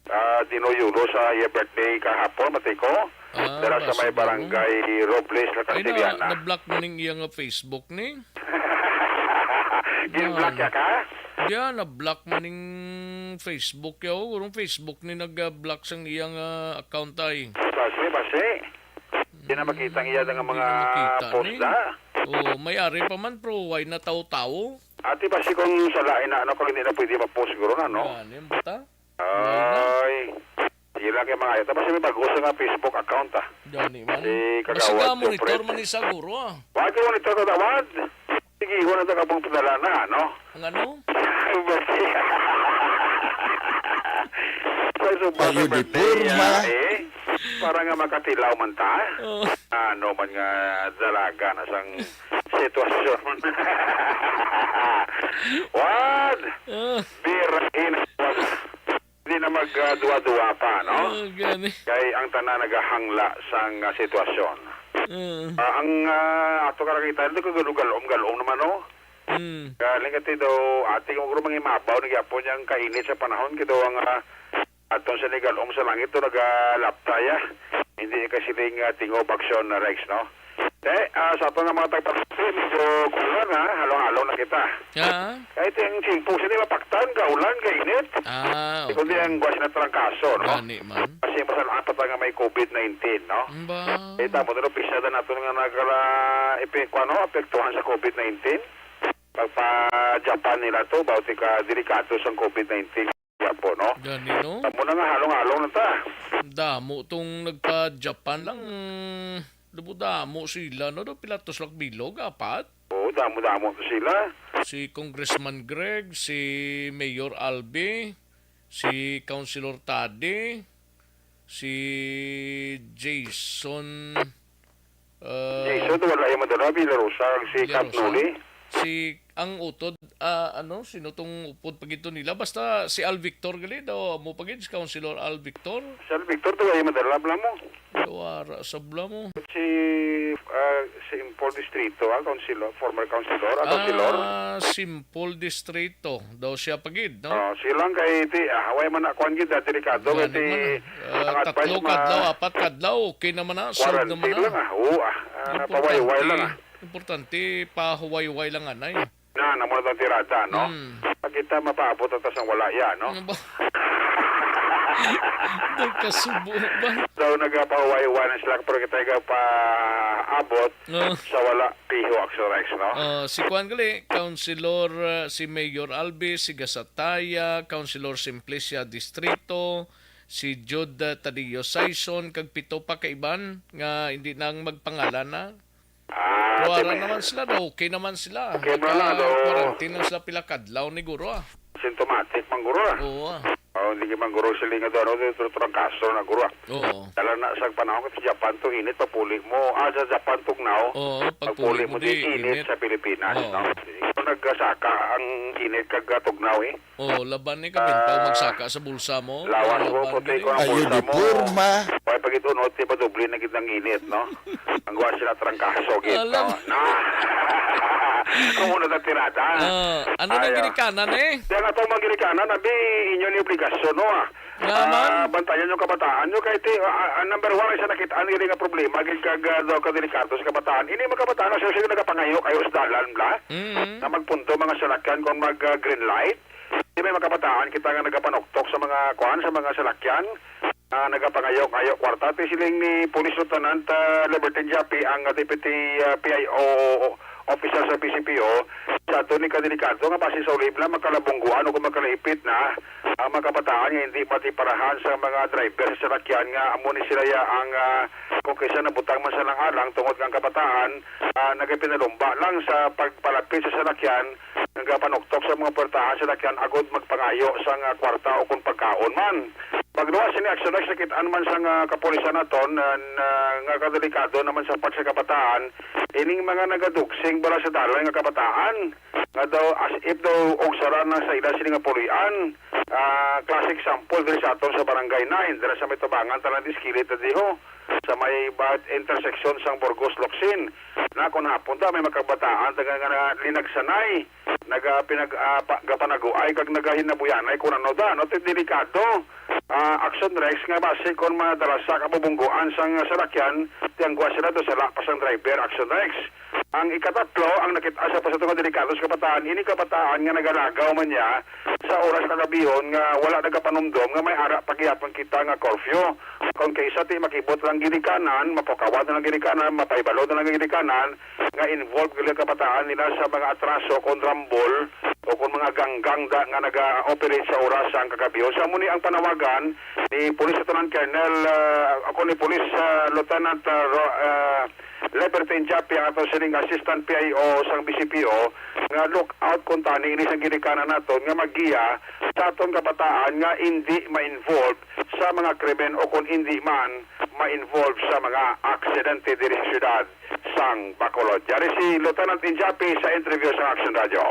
Ah, Dino Yulo sa iya birthday kahapon, matiko. Ah, Dira sa may basin mo. Barangay Robles, La Ay, na, Castellana. Na-block mo ning iya nga Facebook ni? Gin-block Yan. ka ka? Diyan, na-block mo ning Facebook yaw. Urong Facebook ni nag-block sang iya nga account ay. Basi, basi. Di na makita ang iya nga Hindi mga na makita post ni. na. Oo, may ari pa man, pero why na tawo-tawo? Ati basi kung sa lain na ano, kung hindi na pwede ma-post siguro na, no? Gani, bata? Ay, sige lang kay mga ito. Basta may bago sa nga Facebook account, ah. Gani man. Si Basta Kagawad ka monitor Jopret. man ni siguro, ah. Wag ka monitor, Kagawad. Sige, wala na ka pang padala na, no? Ang ano? Basta, so, Kayo basta di birthday, porma. ah, eh. Para nga makatilaw man ta. Oh. Ano man nga dalaga na sang sitwasyon. Wag! Ah. Birahin. Hindi na magduwa-duwa pa, no? Oh, gani. Kay ang tanan nagahangla sang, ah, sitwasyon. Ah. Ah, ang, ah, ato ka nakita, ito ka galong-galong naman, no? Mm. Galing ka daw, ate, kung guro mangimabaw, nagyapon niyang kainit sa panahon, kay daw ang, ah, aton sa nigalom sa langit, to nagalapta ya. Hindi ka siling, ah, tingog aksyon na Rex, no? Te, ah, sa ato nga mga tagpalapit, medyo kulang, ha? Halong-halong na kita. Ah. Kahit yung chimpo, sila mapaktan, kaulan, kainit. Ah, Kundi okay. ang buwas na trangkaso, no? Gani man. Kasi masal apat nga may covid nineteen, no? Ba? Kita mo, pero pisada nato nga nagkala, epe-, ano, apektuhan sa covid nineteen. Pagpa-Japan nila to, about ka delikado sa covid nineteen. Japan, no? Gani, no? Tamo na nga, halong-halong na ta. Damo tong nagpa-Japan lang. Damo-damo sila, no? Do pila to sila bilog, apat? Oo, damo-damo to sila. Si Congressman Greg, si Mayor Albi, si Councilor Taddy, si Jason, uh, Jason, wala yung madala, Villarosa, si Villarosa. Cap Noli. Si, ang utod, ah, ano, sino tong upod pa gito nila? Basta si Al Victor gali daw, mo pa gid, si Councilor Al Victor. Si Al Victor, to, ay madala, bla mo. Dawara, sabla mo. Si, ah, Saint Paul Distrito, ah, councilor, former councilor, ah, councilor. Ah, Saint Paul Distrito. Daw siya pa gid, no? Oh, silang kay ti, ah, way man na kuwan gid, ah, delikado kay Gani ti, man, ah. Ah, ang advice tatlo ma- kadlaw, apat kadlaw, okay naman na, solved naman Quarantine na. lang, ah. Oo, ah. Ah, Importante, pawayway lang, ah. importante, pahuwayway lang, anay. Na, namo na tong tirada, no? Hmm. Pag kita mapaabot ang tasang wala, ya, no? Ano ba? Nagkasubo ba? So, nagapahuwayway na sila, pero kita nagapaabot Oo. sa wala, piho, Axel Rex, no? Ah, si Kuan gali, Councilor, ah, si Mayor Albi, si Gasataya, Councilor Simplicia Distrito, si Jude, ah, Tadeo Saison, kag pito pa ka iban nga hindi nang magpangalan na. Ah, Kuwara ti may naman sila daw, okay naman sila. Okay man na, Naka-, daw. quarantine lang sila pila kadlaw ni guro, ah. Symptomatic man guro, ah. Oo, ah. Oh, hindi man guro sila nga daw, ano, daw, daw, daw, kaso na guro, ah. Oo. Dala na sa panahon ko sa Japan to, init, pagpuli mo. Ah, sa Japan, tugnaw. Oo, Pagpuli pagpuli mo mo di, di, init init. sa Pilipinas, Oo. no? Ito nagkasaka ang init kag tugnaw, eh. Oh, laban ni kapin pa Ah, magsaka sa bulsa mo. Lawas mo, Laban puti gani. ko ang Ayo bulsa di mo. Porma. Way pa gid unot, di ba doble na gid ang init, no? Ang guwa sila trangkaso gid, Alam. no? Na. Kung una na tirada. Ah, ano nang Ayaw. ginikanan, eh? Kaya nga itong mga ginikanan, abi, inyo ni obligasyon, no? Ah, Nga man? bantayan yung kabataan nyo. Kahit, eh, ah, ah, number one, isa nakita, ang nga problema, gid kag, ah, daw ka delikado sa kabataan. Ini mga kabataan, ang sila nagapangayo kayo sa dalan, bla? Mm. Na magpunto mga salakyan kung mag, ah, green light. Di may makabataan kita nga nagapanuktok sa mga kuan, sa mga salakyan, ah, nagapangayo-ngayo kwarta. Ti siling ni Police Lieutenant, ah, Libertine Japi, ang, ah, Deputy, ah, P I O officer sa P C P O, sa ato ni kadelikado nga basi sa ulib lang makalabungguan o kung makalaipit na ang mga kabataan nga hindi matiparahan sa mga driver sa salakyan nga amo ni sila ya ang, ah, kung kaysa nabutang man sa lang alang tungod nga ang kabataan, ah, nagapinalumba lang sa pagpalapit sa salakyan, nagapanuktok sa mga puwertahan sa lakyan agod magpangayo sang, ah, kwarta o kon pagkaon man. Pagluwas sini action, Rex, nakit-an man sang, ah, kapulisan naton na, na, nga kadelikado naman sa pag sa kabataan, ining mga nagadugsing bala sa dalan nga kabataan, nga daw as if daw ugsara na sa ila sini nga puloy-an. Ah, classic example diri sa aton sa Barangay nine, dira sa may tubangan tanan diskilid na diho, sa may ba-, intersection sang Burgos Locsin. Na kon hapon ta, may makabataan taga nga na linagsanay, naga-, pinag-, ah, pa-, gapanaguay kag nagahinabuyanay kung ano da, no? Ti delikado. Ah, Action Rex, nga basi kon madala sa kabubungguan sang salakyan, tiyangguan sila do sala pa sang driver, Action Rex. Ang ikatatlo, ang nakit-a sa pasato nga delikado sa kabataan, ini kabataan nga nagalagaw man niya sa oras kagabihon nga wala nagapanumdom nga may ara pa gihapon kita nga curfew. Kon kaysa ti makibot lang ginikanan, mapakawad na lang ginikanan, mapaibalo na lang ginikanan, nga involved gali ang kabataan nila sa mga atraso kon rambol o kon mga ganggang da nga naga-operate sa oras sang kagabihon. Sa amo ni ang panawagan ni Police Lieutenant Colonel, ah, ako ni Police, ah, Lieutenant, ah, Ro-, ah, Liberty Injapi, ang ato sining Assistant P I O sang B C P O, nga look out kon tani ini sang ginikanan naton nga maggiya sa aton kabataan nga indi ma-involve sa mga krimen o kon indi man ma-involve sa mga aksidente diri sa siyudad sang Bacolod. Yari si Lieutenant Injapi sa interview sa Action Radio.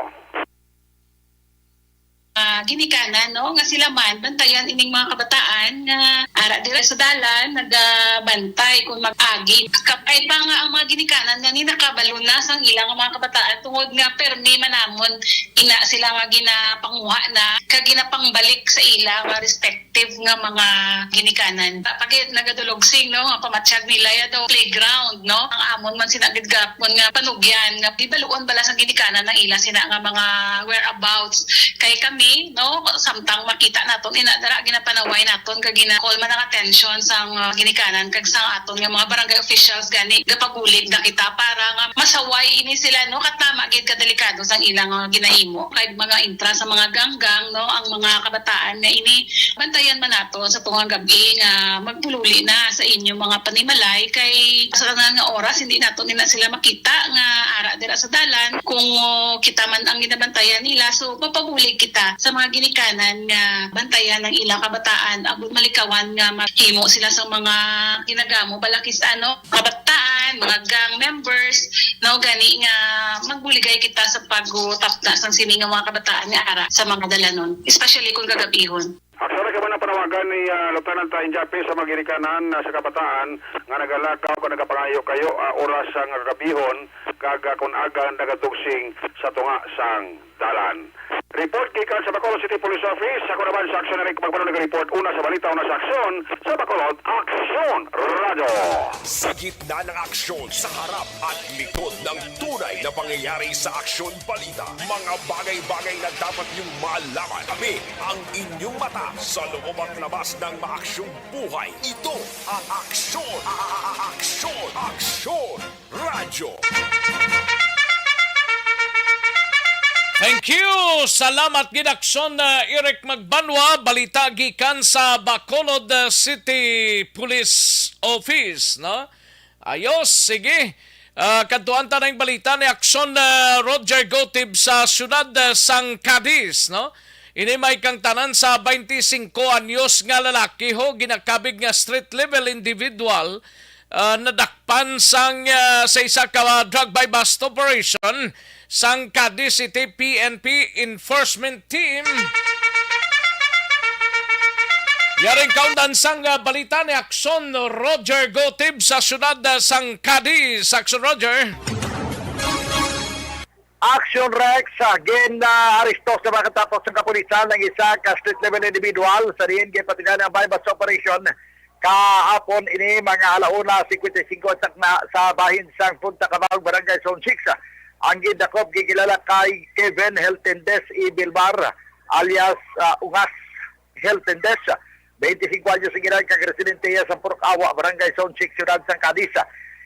Ah, ginikanan, no, nga sila man bantayan ining mga kabataan nga ara dira sa dalan nagabantay kung mag-agi. Kabay pa nga ang mga ginikanan nga ni nakabalo na sang ilang mga kabataan tungod nga permi man namon ina sila nga ginapanguha na kag ginapangbalik sa ila nga respect active nga mga ginikanan. Pag nagadulog sing, no, nga pamatyag nila ya daw playground, no? Ang amon man sina gid gapon nga panugyan nga gibaluon bala sang ginikanan ang ila sina nga mga whereabouts. Kay kami, no, samtang makita naton ina dara ginapanaway naton kag gina-call man ang attention sang, uh, ginikanan kag sang aton nga mga barangay officials gani gapagulit na kita para nga masaway ini sila, no, katama gid kadelikado sang ilang, uh, ginahimo. Kay mga intra sa mga ganggang, no, ang mga kabataan nga ini bantayan man nato sa tungang gab-i nga magpululi na sa inyo mga panimalay, kay sa tanan nga oras hindi nato nila sila makita nga ara dira sa dalan kung, oh, kita man ang ginabantayan nila. So mapabulig kita sa mga ginikanan nga bantayan ang ilang kabataan, agud malikawan nga mahimo sila sa mga ginagamo balakis ano kabataan, mga gang members, no, gani nga magbuligay kita sa pagtapna sang sini nga mga kabataan nga ara sa mga dalanon, especially kung gagabihon. Actually, kamo na panawagan ni, ah, Lieutenant Injapi sa mga ginikanan, ah, sa kabataan nga nagalakaw o nagapangayo-kayo, ah, oras sa nga kagabihon kag, ah, kun aga nagadugsing sa tunga sang dalan. Report gikan sa Bacolod City Police Office. Ako naman sa Action Eric Magmano nag-report. Una sa balita, una sa aksyon, sa Bacolod, Aksyon Radio. Sa gitna ng aksyon, sa harap at likod ng tunay na pangyayari sa Aksyon Balita, mga bagay-bagay na dapat niyong malaman. Kami ang inyong mata sa loob at labas ng maaksyong buhay. Ito ang Aksyon, a-, a-, a-, Aksyon, Aksyon Radyo. Thank you. Salamat gid, Aksyon, uh, Eric Magbanwa. Balita gikan sa Bacolod, uh, City Police Office, no? Ayos, sige. Ah, kadtuan ta na ang balita ni Aksyon, uh, Roger Gotib sa siyudad, uh, sang Cadiz, no? Ini may kang tanan sa twenty-cinco anyos nga lalaki, ho, ginakabig nga street level individual, ah, nadakpan sang, ah, sa isa ka drug buy-bust operation sang Cadiz City P N P Enforcement Team. Yaring kaundan sang, ah, balita ni Aksyon Roger Gotib sa siyudad, ah, sang Cadiz. Aksyon Roger. Action Rex, uh, gin, uh, aresto sa mga katapos ng kapulisan ang isa ka street level individual sa diin ginpatigalan ang buy-bust operation kahapon ini mga alauna cincuenta y cinco ang takna sa bahin sang Punta Cabaog, Barangay Zone six. Ang gindakop gikilala kay Kevin Heltendez Ibilbar alias, uh, Ungas Heltendez, twenty-cinco anyos ang edad, kag residente iya sa Purok Awa, Barangay Zone six, Siyudad sang Cadiz.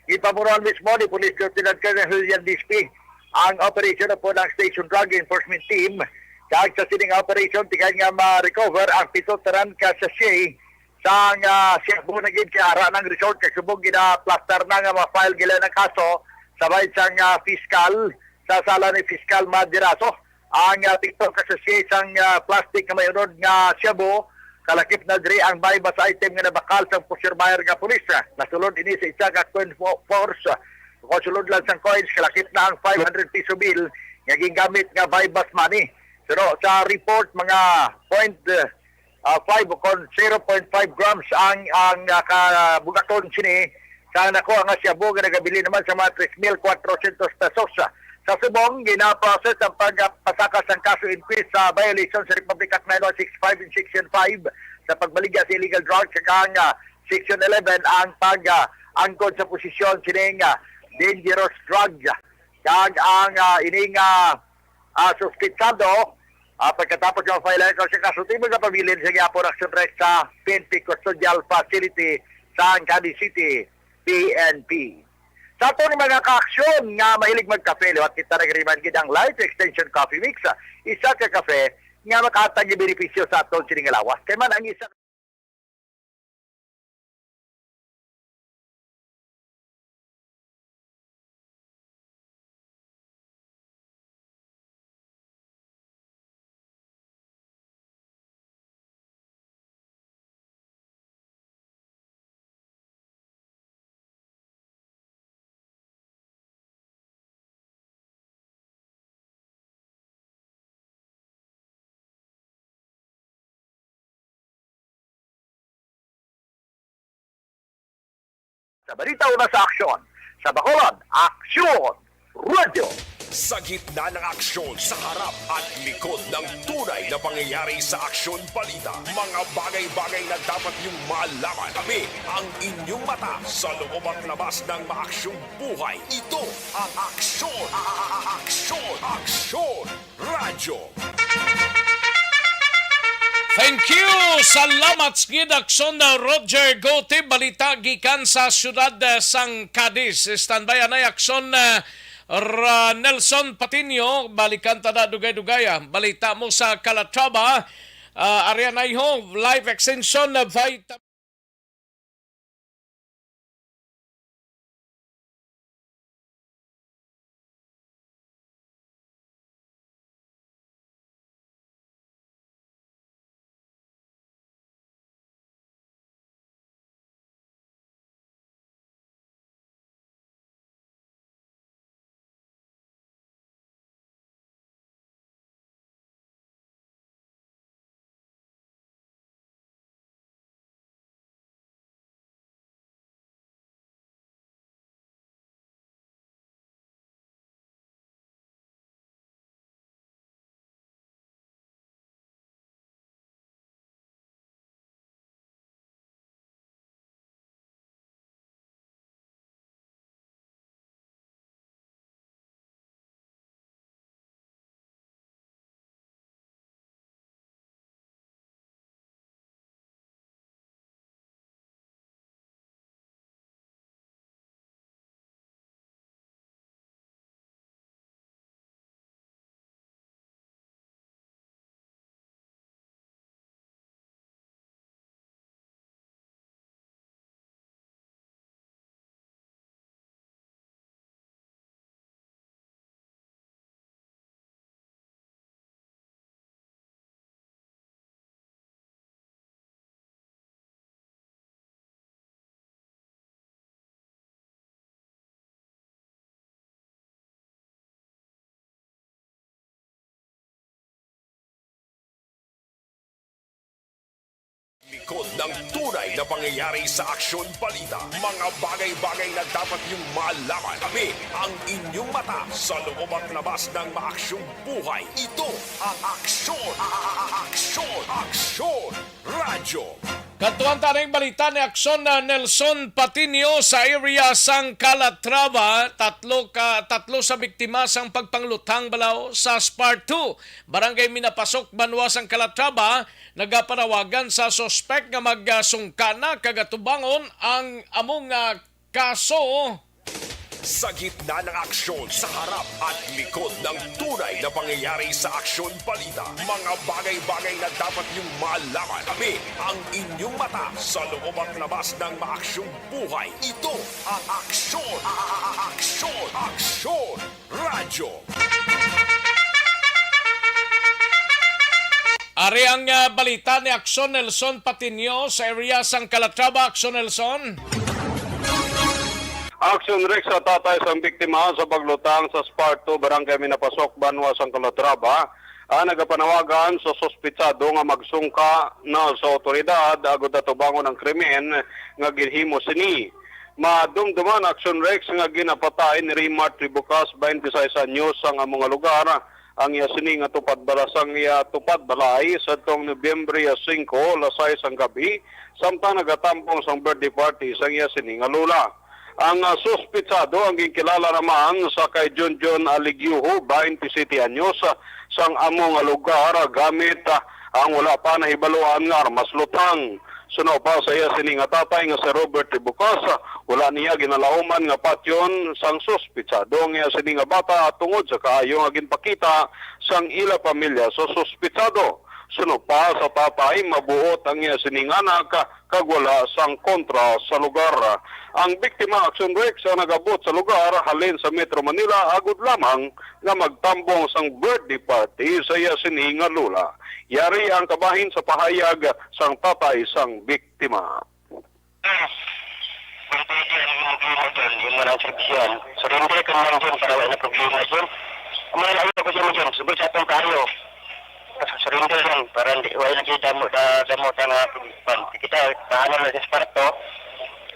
Gipamunuan mismo ni Police Lieutenant Colonel Julian Dispi ang operation upod ang Station Drug Enforcement Team. Kag sa sining operation, tikang nga ma-recover ang pito tanan ka sachet sang, ah, shabu na gid kay ara ng resort kag subong ginaplastar na nga ma-file gila ng kaso sa bahin sang, ah, piskal sa sala ni Piskal Madiraso. Ang, ah, TikTok Association, ah, plastic nga may unod nga shabu, Kalakip na diri ang buy-bust item nga nabakal sang Pusher Buyer nga pulis. Nasulod ini sa isa ka coin fo-, purse. Kon sulod lang sang coins, kalakip na ang five hundred peso bill nga gingamit nga buy-bust money. Pero sa report, mga point, ah, five o kon zero point five grams ang, ang, ah, kabugaton sini. Sa nakuha nga shabu nga nagabili naman sa mga tres mil kwatrocientos pesos. Sa subong, gina-process ang pagpasaka sang kaso inquest sa violation sa Republic Act nine one six five and Section five sa pagbaligya sa illegal drugs, kag ang, ah, Section eleven ang pag, ah, angkon sa posisyon sining, ah, dangerous drugs. Kag ang, ah, ining, ah, ah, suspitsado, ah, pagkatapos nga ma-file ang kaso, timog nga pabilin sa gihapon action rest sa P N P Custodial Facility sa Cadiz City, P N P. Sa aton mga kaaksyon nga mahilig magkape, liwat kita nag-remind gid ang Life Extension Coffee Mix, ah, isa ka kape nga makahatag nga benepisyo sa aton sini nga lawas. Kay man ang isa Sa balita, una sa aksyon. Sa Bacolod, Aksyon Radyo. Sa gitna ng aksyon, sa harap at likod ng tunay na pangyayari sa Aksyon Balita, mga bagay-bagay na dapat niyong malaman. Kami ang inyong mata sa loob at labas ng maaksyong buhay. Ito ang Aksyon, a-, a-, a-, Aksyon, Aksyon Radyo. Thank you. Salamat gid, Aksyon, uh, Roger Gote. Balita gikan sa siyudad, uh, sang Cadiz. Standby anay, Aksyon, uh, Ra-, Nelson Patiño. Balikan ta na dugay-dugay, ah. Balita mo sa Calatrava. Uh, ari anay ho, Life Extension, uh, Vita- Likod ng tunay na pangyayari sa Aksyon Balita, mga bagay-bagay na dapat niyong malaman. Kami ang inyong mata sa loob at labas ng maaksyong buhay. Ito ang Aksyon, a-, a-, a-, Aksyon, Aksyon Radyo. Kadtuan ta ning balita ni Aksyon na Nelson Patiño sa area sang Calatrava. Tatlo ka, tatlo sa biktima sang pagpangluthang balaw sa Spar two, Barangay Minapasok, banwa sang Calatrava, nagapanawagan sa suspek nga magsungka na kag atubangon ang amo nga kaso. Sa gitna ng aksyon, sa harap at likod ng tunay na pangyayari sa Aksyon Balita, mga bagay-bagay na dapat niyong malaman. Kami ang inyong mata sa loob at labas ng maaksyong buhay. Ito ang Aksyon, a-, a-, a-, Aksyon, Aksyon Radyo. Ari ang, ah, balita ni Action Nelson Patiño sa area sang Calatrava. Action Nelson. Action Rex, sa tatay sang biktima sa paglutang sa Sparto, Barangay Minapasok, banwa sang Calatrava, ang nagapanawagan sa suspitsado nga magsungka na sa otoridad agud atubangon ang krimen nga ginhimo sini. Madumduman, Action Rex, nga ginapatay ni Rimart Tribucas, twenty-six anyos, sang amo nga lugar. Ang iya sini nga tupad bala-, sang iya tupad balay sadtong Nobyembre singko, alas sais sang gabi, samtang nagatambong sang birthday party sang iya sini nga lola. Ang, ah, suspitsado ang ginkilala naman sa kay Junjun Aligyuho, twenty-sete anyos, ah, sang amo nga lugar, ah, gamit, ah, ang wala pa nahibaluan nga armas lutang. Suno pa sa iya sini nga tatay nga si Robert Tribucas, ah, wala niya ginalauman nga patyon sang suspitsado ang iya sini nga bata tungod sa kaayo nga ginpakita sang ila pamilya sa suspitsado. Suno pa sa tatay, mabuot ang iya sining anak kag wala sang kontra sa lugar. Ang biktima, Action Rex, ang nag-abot sa lugar halin sa Metro Manila agud lamang nga magtambong sang birthday party sa iya sini nga lola. Yari ang kabahin sa pahayag sang tatay sang biktima. Kung pwede ang imo gimo dyan, imo nang servisyohan. Surrender ka naman dyan para wala na problema dyan. Ang mga layo ko sa imo dyan, subot sa atong kayo. Surrender lang para hindi, wala na siya damo, da, damo ta nga pan. Kita, paano na sa Sparto,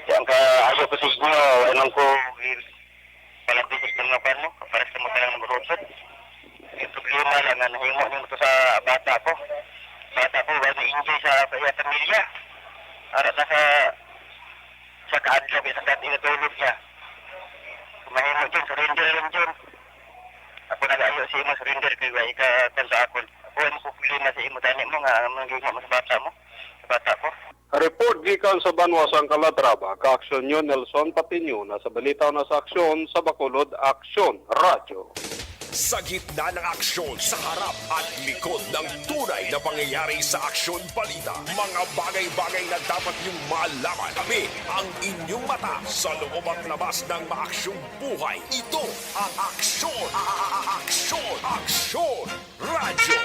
di ang kaayo ko sa inyo, wala nang ko, palabis sa mga pan mo, para sa mga nang marusot. Yung problema lang nga nahimo nimo to sa bata ko. Bata ko, wala na-enjoy sa, sa iya pamilya. Ara na sa, sa kaadlaw, kay sa dati natulog niya. Mahimo dyan, surrender lang dyan. Ako nag-ayo sa imo, surrender kay wa ika kan sa akon. Ako ang problema sa imo, tani mo nga, ang mga ginyo mo sa bata mo, sa bata ko. Report gikan sa banwa sang Calatrava, ka-aksyon niyo Nelson Patiño, na sa balita na sa aksyon sa Bacolod, Aksyon Radyo. Sa gitna ng aksyon, sa harap at likod ng tunay na pangyayari sa Aksyon Balita, mga bagay-bagay na dapat niyong malaman. Kami ang inyong mata sa loob at labas ng maaksyong buhay. Ito ang Aksyon, a-, a-, a-, Aksyon, Aksyon Radyo.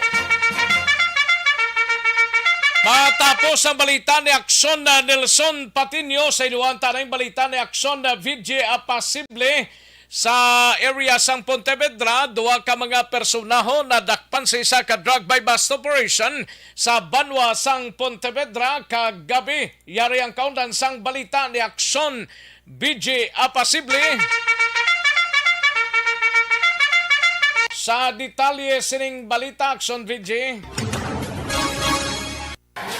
Matapos ang balita ni Aksyon na Nelson Patiño, sa iluhan ta na yung balita ni Aksyon na V J Apasible. Sa area sang Pontevedra, duha ka mga personaho nadakpan sa isa ka drug buy-bust operation sa banwa sang Pontevedra kagabi. Yari ang kaundan sang balita ni Aksyon V J Apasible. Sa detalye sining balita, Aksyon V J.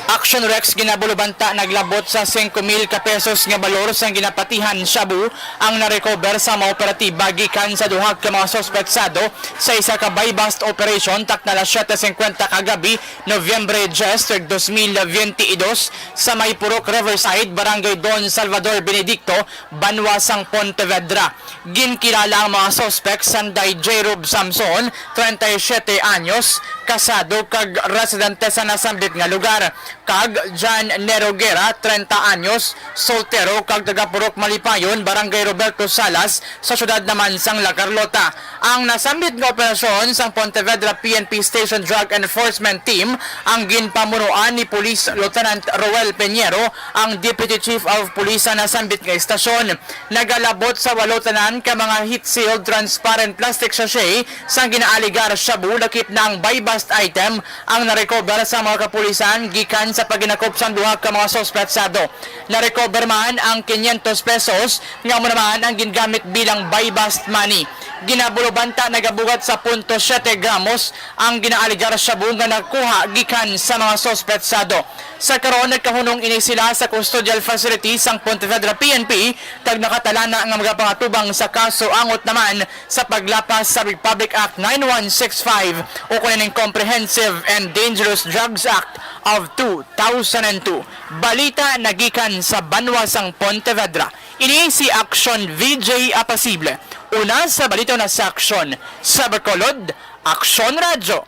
Action Rex, ginabulubanta naglabot sa singko mil ka pesos nga balor sang ginapatihan shabu ang narecover sa mga operatiba gikan sa duha ka mga suspetsado sa isa ka buy-bust operation takna alas siyete singkwenta kagabi, Nobyembre diyes, dos mil biyente y dos, sa may Purok Riverside, Barangay Don Salvador Benedicto, banwa sang Pontevedra. Ginkilala ang mga suspek sanday J. Rob Samson, treinta y siete anyos, kasado kag residente sa nasambit nga lugar, kag John Nero Guerra, treinta anyos, soltero kag taga Purok Malipayon, Barangay Roberto Salas, sa siyudad naman sang La Carlota. Ang nasambit nga operasyon sang Pontevedra P N P Station Drug Enforcement Team ang ginpamunuan ni Police Lieutenant Roel Peñero, ang Deputy Chief of Police sa nasambit nga istasyon. Nagalabot sa walo tanan ka mga heat-sealed transparent plastic sachet sang ginaaligar shabu, lakip na ang buy-bust item ang narecover sa mga kapulisan gikan sa paghinakop sang duha ka mga suspetsado. Narecover man ang quinientos pesos nga amo naman ang gingamit bilang buy-bust money. Ginabulubanta nagabugat sa punto siyete gramos ang ginaaligar shabu nga nakuha gikan sa mga suspetsado. Sa karon, nagkahunong ini sila sa custodial facility sang Pontevedra P N P kag nakatalana nga magapangatubang sa kaso angot naman sa paglapas sa Republic Act nine one six five o kuno ning Comprehensive and Dangerous Drugs Act of two thousand and two. Balita nagikan sa banwa sang Pontevedra. Ini si Action V J Apasible. Una sa balita na sa aksyon sa Bacolod, Aksyon Radyo.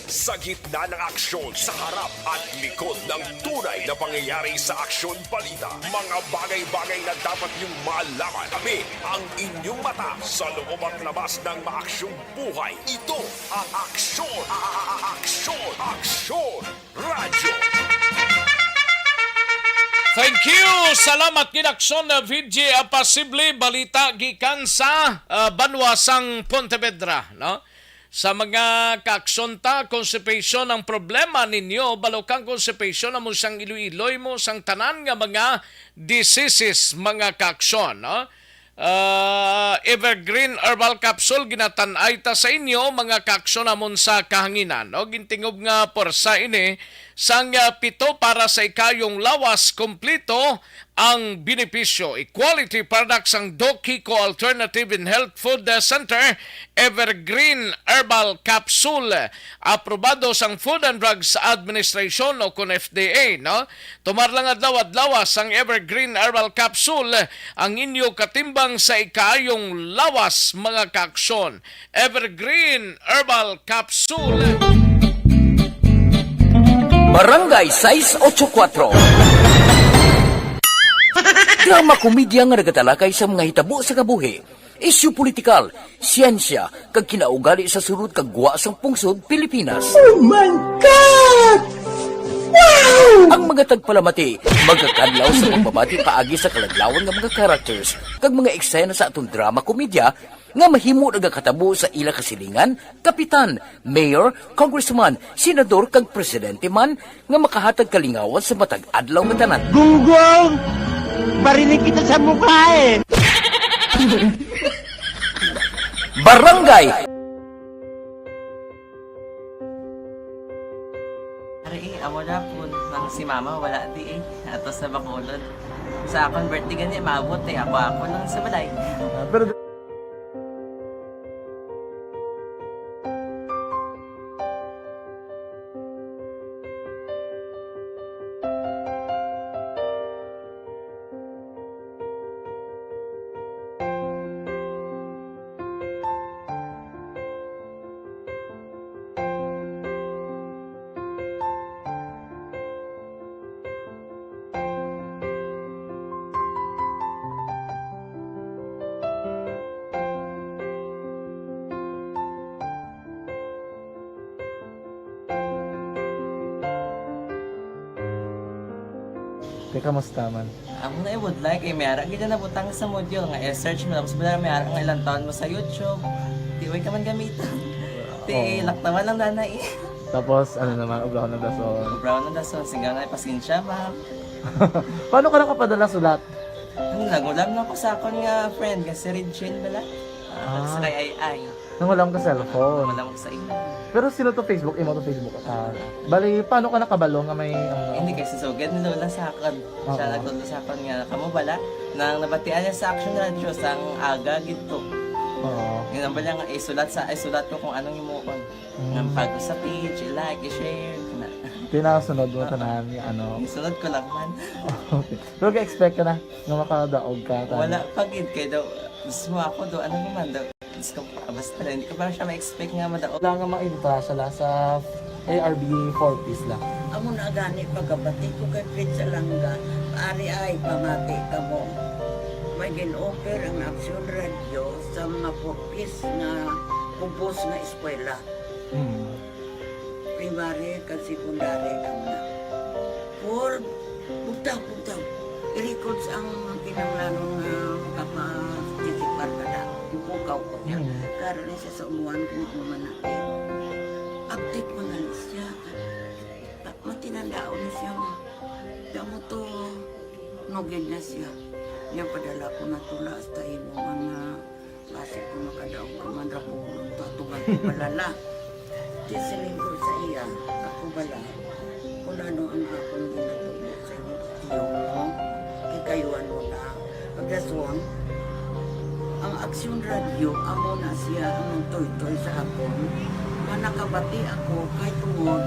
Sa gitna ng aksyon, sa harap at likod ng tunay na pangyayari sa Aksyon Balita, mga bagay-bagay na dapat niyong malaman. Kami ang inyong mata sa loob at labas ng maaksyong buhay. Ito ang Aksyon, a- a- a- Aksyon, Aksyon Radyo. Thank you. Salamat gid, Aksyon, uh, V J Apasible. Balita gikan sa, uh, banwa sang Pontevedra, no? Sa mga kaaksyon ta, constipation ang problema ninyo, balukang constipation amo sang iloy-iloy mo sang tanan nga mga diseases, mga kaaksyon, no? Ah, Evergreen Herbal Capsule ginatan-ay ta sa inyo, mga kaaksyon, amon sa kahanginan, no? Gintingob nga pwersa ini sang, ah, pito para sa ikayong lawas, kompleto ang benepisyo. Quality products ang Doc Kiko Alternative and Health Food Center, Evergreen Herbal Capsule. Aprobado sang Food and Drugs Administration o kon F D A, no? Tumar lang adlaw-adlaw sang Evergreen Herbal Capsule, ang inyo katimbang sa ikaayong lawas, mga kaaksyon. Evergreen Herbal Capsule. Barangay sais otso kuwatro. Drama komedya nga nagatalakay sa mga hitabo sa kabuhi, isyu politikal, siyensya, kag kinaugali sa sulod kag gwa sang pungsod Pilipinas. Oh my God! Wow! Ang mga tagpalamati magakadlaw sa pagbabati paagi sa kaladlawan nga mga characters kag mga eksena sa aton drama komedya nga mahimo nagakatabo sa ila kasilingan, kapitan, mayor, congressman, senador, kag presidente man nga makahatag kalingawan sa matag adlaw nga tanan. Gunggong! Barinig kita sa mukha eh! Barangay Ari, eh, amo na po. Ang si mama, wala di eh. Ato sa Bacolod. Sa akon birthday gani, maabot eh. Ako, ako lang sa balay. Ah, pero Te, kamusta man? Amo na, I would like, eh, may ara gid na nabutang sa module nga i-search mo, tapos wala may ara nga ilang taon mo sa YouTube. Di, way ka man gamiton. Ti, oo, laktawan lang dana eh. Tapos, ano naman, ubrahon ng dason. Ubrahon ng dason, singga nga, pasensya, ma'am. Paano ka nakapadala sulat? Ano, nagulam na ko sa akon nga friend, nga si Regine bala. Ah, ah, sa kay Ai Ai. Nangulam ka cellphone. Wala mo sa imo. Pero sino to Facebook? Imo to Facebook account? Bali, paano ka nakabalo nga may, ano? Hindi, kay si Sugad ni Lola sa akon. Siya, oo, nagtudlo sa akon nga, kamo bala, nang nabatian niya sa Action Radio, sang aga gid to. Oo. Yun ang bala nga, isulat sa, isulat ko kung anong himuon. Mm. Nang bago sa page, i-like, i-share, na. Tinasunod mo, ah, tanan nga, ano? Isunod ko lang man. Okay. Pero ka-expect ka na nga makadaog ka, tanan? Wala pa gid, kay daw, gusto mo ako, do, ano naman daw? Diyos ko, basta lang, hindi ko pa siya ma-expect nga madaog. Wala nga ma-entra siya la sa A R B four Ps la. Amo na gani pagkabati ko kay Fritz Alanga, ari ay pamati kamo. May gin-offer ang Action Radio sa mga four Ps nga kubos nga eskwela. Hmm. Primary kag secondary kamo na. Paul, bugtaw, bugtaw. I-records ang kinahanglanon nga makapa-, participar ka na. Ipukaw ko niya. Hmm. Karon ni siya sa umuan kung ano man na. Update mo na lang siya. Ta-, matinandaon ni siya nga. Damo to, nugid na siya. Niya padala ko na tula hasta imo man nga basi ko makadaog ka man ra ko, tatugan ko palala. Di siling ko sa iya, ako bala, kung ano ang akong ginatubo sa imo, tiyo mo, kikayuan mo na. Pagdason, ang Aksyon Radio, amo na siya ang nagtuytoy sa akon. Nga nakabati ako kay tungod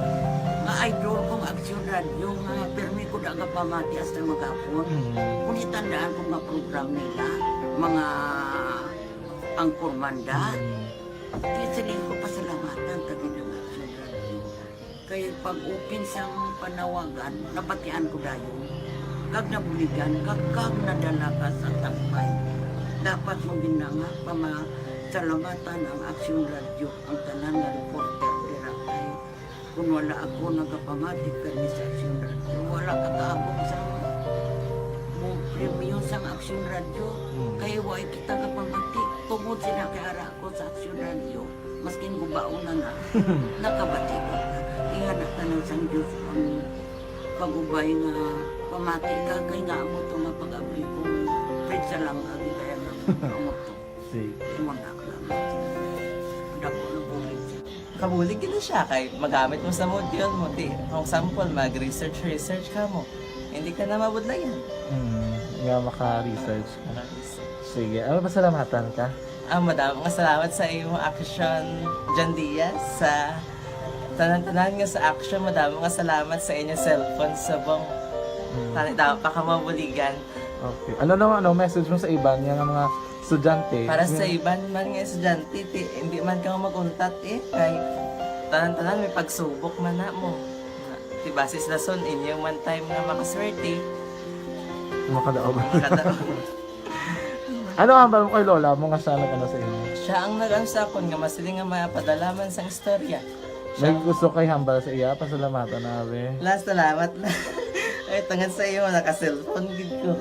nga idol kong Aksyon Radio nga pirmi ko da nga pamati hasta maghapon. Mm. Kung itandaan ko nga program nila, mga angkor man da. Mm. Di siling ko pasalamatan ta gid ang Aksyon Radio. Kay pag-open sang panawagan, nabatian ko dayon. Kag nabuligan, kag, kag nadala ka sa tambay. Dapat mo gid na nga pamasalamatan ang Aksyon Radyo, ang tanan nga reporter dira kay kun wala ako nagapamati kani sa Aksyon Radyo, wala ka kaabot sa mo premyo sang Aksyon Radyo. Hmm. Kay wa kita kapamati tungod sina kay ara ako sa Aksyon Radyo. Maskin gubaon na na, nakabati ko na. Ingana tanan sang Diyos ang pag-ubay nga pamati ka kay nga amo to nga pag-abli ko. Prinsa lang ang gitayan ng amo to. Sige. Imo na lang. Dako na bulig. Kabulig gid na siya kay magamit mo sa module mo. Di, for example, mag-research, research ka mo. Hindi ka na mabudlayan. Hmm, nga maka-research ka. Maka-research. Sige, ano, pasalamatan ka? Ah, madamo nga salamat sa imo action, John Diaz, sa tanan-tanan nga sa action. Madamo nga salamat sa inyo cellphone subong. Hmm. Tani daw pa ka mabuligan. Okay. Ano naman, ano, message mo sa iban nga mga estudyante? Para sa Yung iban man nga estudyante, ti, hindi man ka maguntat eh. Kay tanan-tanan may pagsubok man na mo. Ti basis lason inyo man time nga makaswerte. Makadaog. Makadaog. Ano ang hambal mo kay lola mo nga siya nag-ano sa inyo? Siya ang nag-ano sa akon nga masiling nga mapadala man sang istorya. May gusto kay hambal sa iya, pasalamatan na, be. La, salamat na. Ay, tungod sa iyo, naka-cellphone gid ko.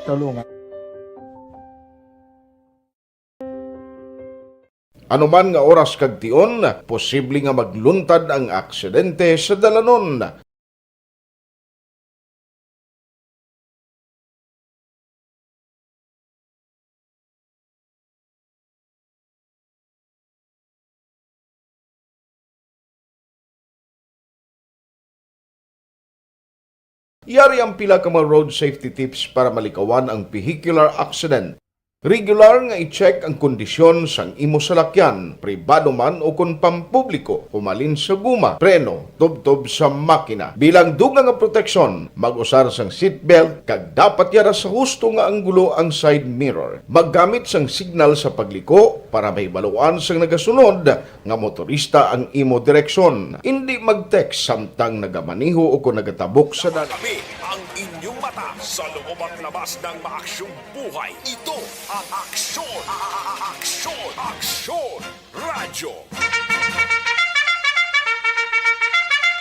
Tulungan. Anuman nga oras kag tion, posible nga magluntad ang aksidente sa dalanon. Yari ang pila ka mga road safety tips para malikawan ang vehicular accident. Regular nga i-check ang kondisyon sang imo salakyan, pribado man o kon pampubliko, humalin sa guma, preno, tubtob sa makina. Bilang dugang nga proteksyon, mag-usar sang seatbelt kag dapat yara sa husto nga anggulo ang side mirror. Maggamit sang signal sa pagliko para mahibaluan sang nagasunod nga motorista ang imo direksyon. Indi mag-text samtang nagamaneho o kon nagatabok sa dalan. Kami ang inyong mata sa loob at labas ng maaksyong buhay. Ito ang Aksyon, a- a- a- Aksyon, Aksyon Radyo.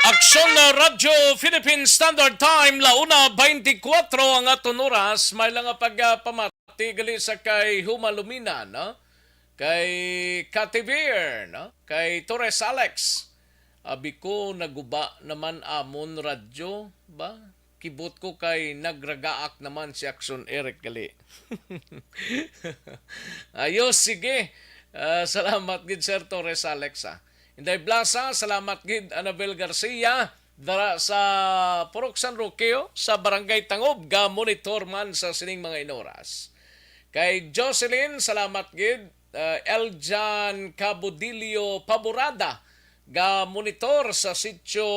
Aksyon na Radyo Philippine Standard Time, la una veinticuatro ang aton oras. May lang nga pagpamati gali sa kay Huma Lumina, no? Kay Kativir, no? Kay Torres Alex. Abi ko, naguba naman amon radyo, ba? Kibot ko kay nagragaak naman si Aksyon Eric gali. Ayos, sige. Ah, salamat gid, Sir Torres Alex, ah. Inday Blasa, salamat gid, Anabel Garcia, dara sa Purok San Roque, oh, sa Barangay Tangob, ga monitor man sa sining mga inoras. Kay Jocelyn, salamat gid, ah, Eljan Cabudillo Paborada, ga monitor sa Sitio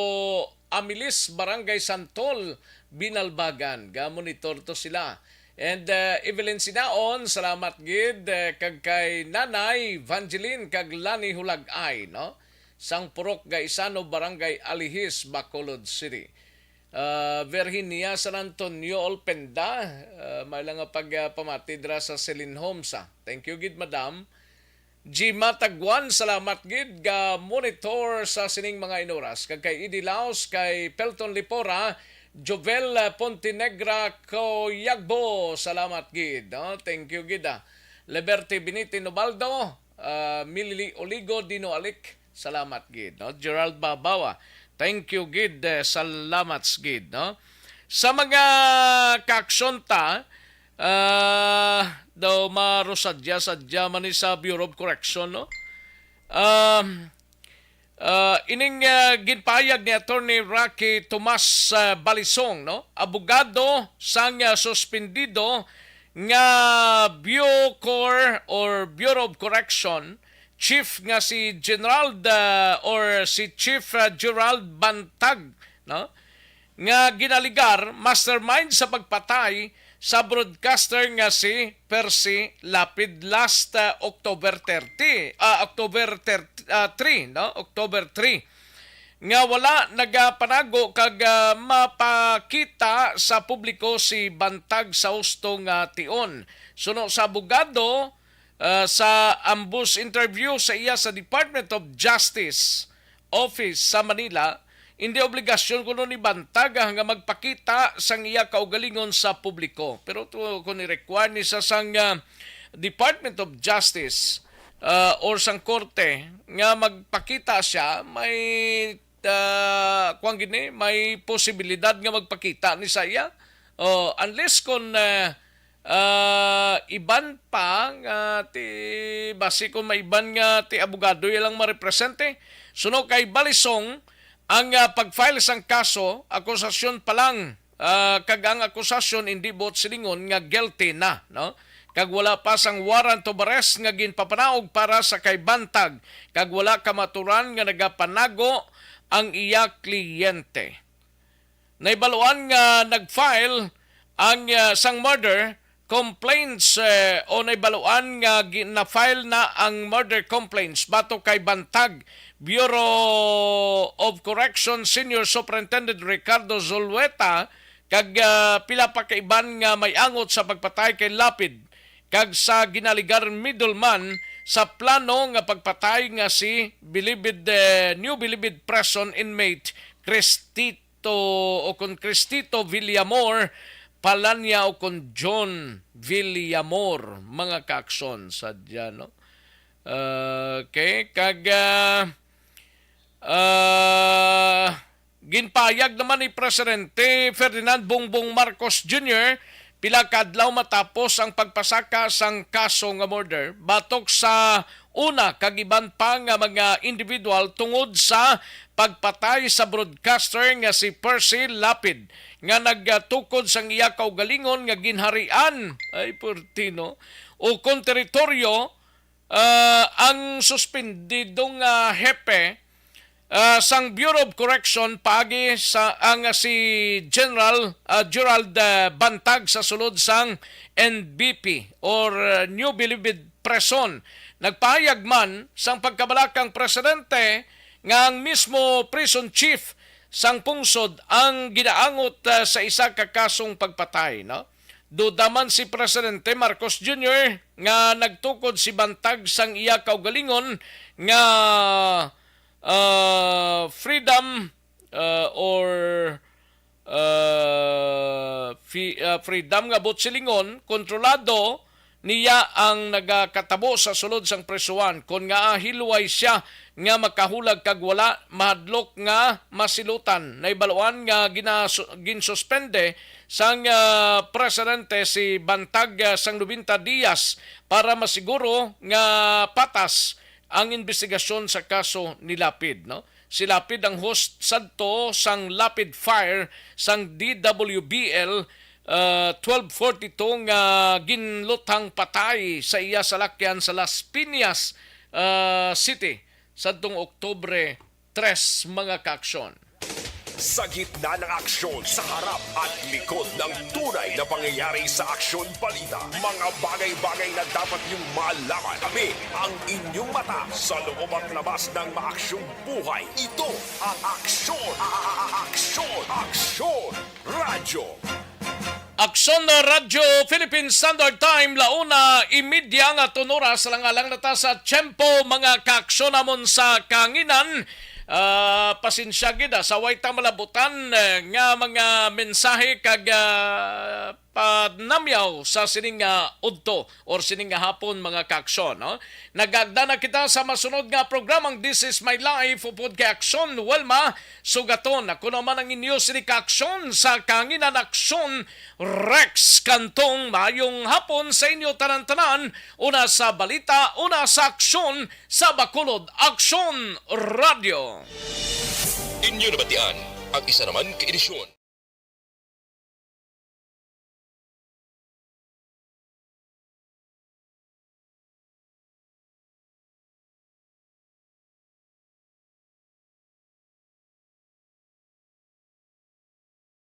Amilis, Barangay Santol, Binalbagan. Ga monitor to sila. And, uh, Evelyn Sinaon, salamat gid, uh, kag kay Nanay Vangeline kag Lani Hulagay, no? Sang Purok Gaisano, Barangay Alihis, Bacolod City. Uh, Virginia San Antonio Olpenda, uh, may lang nga pag, uh, pamati dira sa Celine Homes, ah. Thank you gid, madam. Jima Tagwan, salamat gid, ga monitor sa sining mga inoras. Kag kay Idi Laos, kay Pelton Lipora, Jovel, ah, Pontenegra Coyagbo, salamat gid, no? Thank you gid, ah. Liberty Benite Nobaldo, ah, Milili Oligo, Dino Alik, salamat gid, no? Gerald Babawa, thank you gid, eh, salamat gid, no? Sa mga kaaksyon ta, ah, daw marusadya-sadya man ni sa Bureau of Correction, no? Um, ah, ining, ah, ginpahayag ni Attorney Rocky Tomas, ah, Balisong, no? Abogado sang, ah, suspendido nga Bucor or Bureau of Correction chief nga si General, ah, or si Chief, ah, Gerald Bantag, no? Nga ginaligar mastermind sa pagpatay sa broadcaster nga si Percy Lapid last, uh, October thirty, ah, October thirty, ah, three, no? October three. nga wala nagapanago kag, ah, mapakita sa publiko si Bantag sa husto nga tion. Suno sa abogado, ah, sa ambos interview sa iya sa Department of Justice Office sa Manila, hindi obligasyon kuno ni Bantag, ah, nga magpakita sang iya kaugalingon sa publiko. Pero to, kung i-require ni sa sang, ah, Department of Justice, ah, or sang korte nga magpakita siya, may, ah, kuwan gini, may posibilidad nga magpakita ni sa iya. Oh, unless kung, ah, ah, iban pa nga ti, basi kung may iban nga ti abogado ilang marepresente. Suno kay Balisong, ang, ah, pag-file sang kaso, akusasyon pa lang, ah, kag ang akusasyon indi buot silingon nga guilty na, no? Kag wala pa sang warrant of arrest nga ginpapanaog para sa kay Bantag, kag wala kamaturan nga nagapanago ang iya kliyente. Naibaluan nga nag-file ang, ah, sang murder complaints, eh, o naibaluan nga gi-, na-file na ang murder complaints batok kay Bantag, Bureau of Correction Senior Superintendent Ricardo Zulueta, kag, ah, pila pa ka iban nga may angot sa pagpatay kay Lapid kag sa ginaligar middleman sa plano nga pagpatay nga si Bilibid, eh, New Bilibid Prison inmate Cristito, o kon Cristito Villamor Palania, o kon John Villamor, mga kaaksyon sadya, no? Okay, kag, ah, ah, ginpahayag naman ni Presidente Ferdinand Bongbong Marcos Junior pila ka adlaw matapos ang pagpasaka sang kaso nga murder batok sa una kag iban pa nga mga individual tungod sa pagpatay sa broadcaster nga si Percy Lapid, nga nagtukod sang iya kaugalingon nga ginharian, ay, purtino, o kon teritoryo, ah, ang suspendidong, ah, hepe, ah, sang Bureau of Correction paagi sa, ang, ah, si General, ah, Gerald, ah, Bantag sa sulod sang N B P or, ah, New Bilibid Prison. Nagpahayag man sang pagkabalakang presidente nga ang mismo prison chief sang pungsod ang ginaangot, ah, sa isa ka kasong pagpatay, no? Duda man si Presidente Marcos Junior nga nagtukod si Bantag sang iya kaugalingon nga, ah, freedom, ah, or, ah, fi-, ah, freedom nga buot silingon, kontrolado niya ang nagakatabo sa sulod sang prisuhan, kon ngaa hilway sia nga makahulag kag wala mahadlok nga masilutan. Naibaluan nga ginasu-, ginsuspende sang, ah, presidente si Bantag, ah, sang nobenta dias para masiguro nga patas ang imbestigasyon sa kaso ni Lapid, no? Si Lapid ang host sadto sang Lapid Fire sang D W B L, ah, twelve forty-two nga ginluthang patay sa iya salakyan sa Las Piñas, ah, City sadtong Oktubre tres, mga kaaksyon. Sa gitna ng aksyon, sa harap at likod ng tunay na pangyayari sa Aksyon Balita, mga bagay-bagay na dapat niyong malaman. Kami ang inyong mata sa loob at labas ng maaksyong buhay. Ito ang Aksyon, a-, a-, a-, Aksyon, Aksyon Radyo. Aksyon na Radyo Philippine Standard Time, launa imedya nga tunoras lang alang nata sa tiyempo, mga kaaksyon namon sa kanginan. Ah, pasensya gid, ah, sa way ta malabutan, eh, nga mga mensahe kag, ah, panamyaw sa sining nga udto or sining nga hapon, mga kaaksyon, no? Nagagda na kita sa masunod nga programang This Is My Life upod kay Aksyon Wilma Sugaton. Ako naman ang inyo sini kaaksyon sa kanginan, Aksyon Rex Cantong. Maayong hapon sa inyo tanan-tanan. Una sa balita, una sa aksyon, sa Bacolod Aksyon Radyo. Inyo nabatian ang isa naman ka edisyon.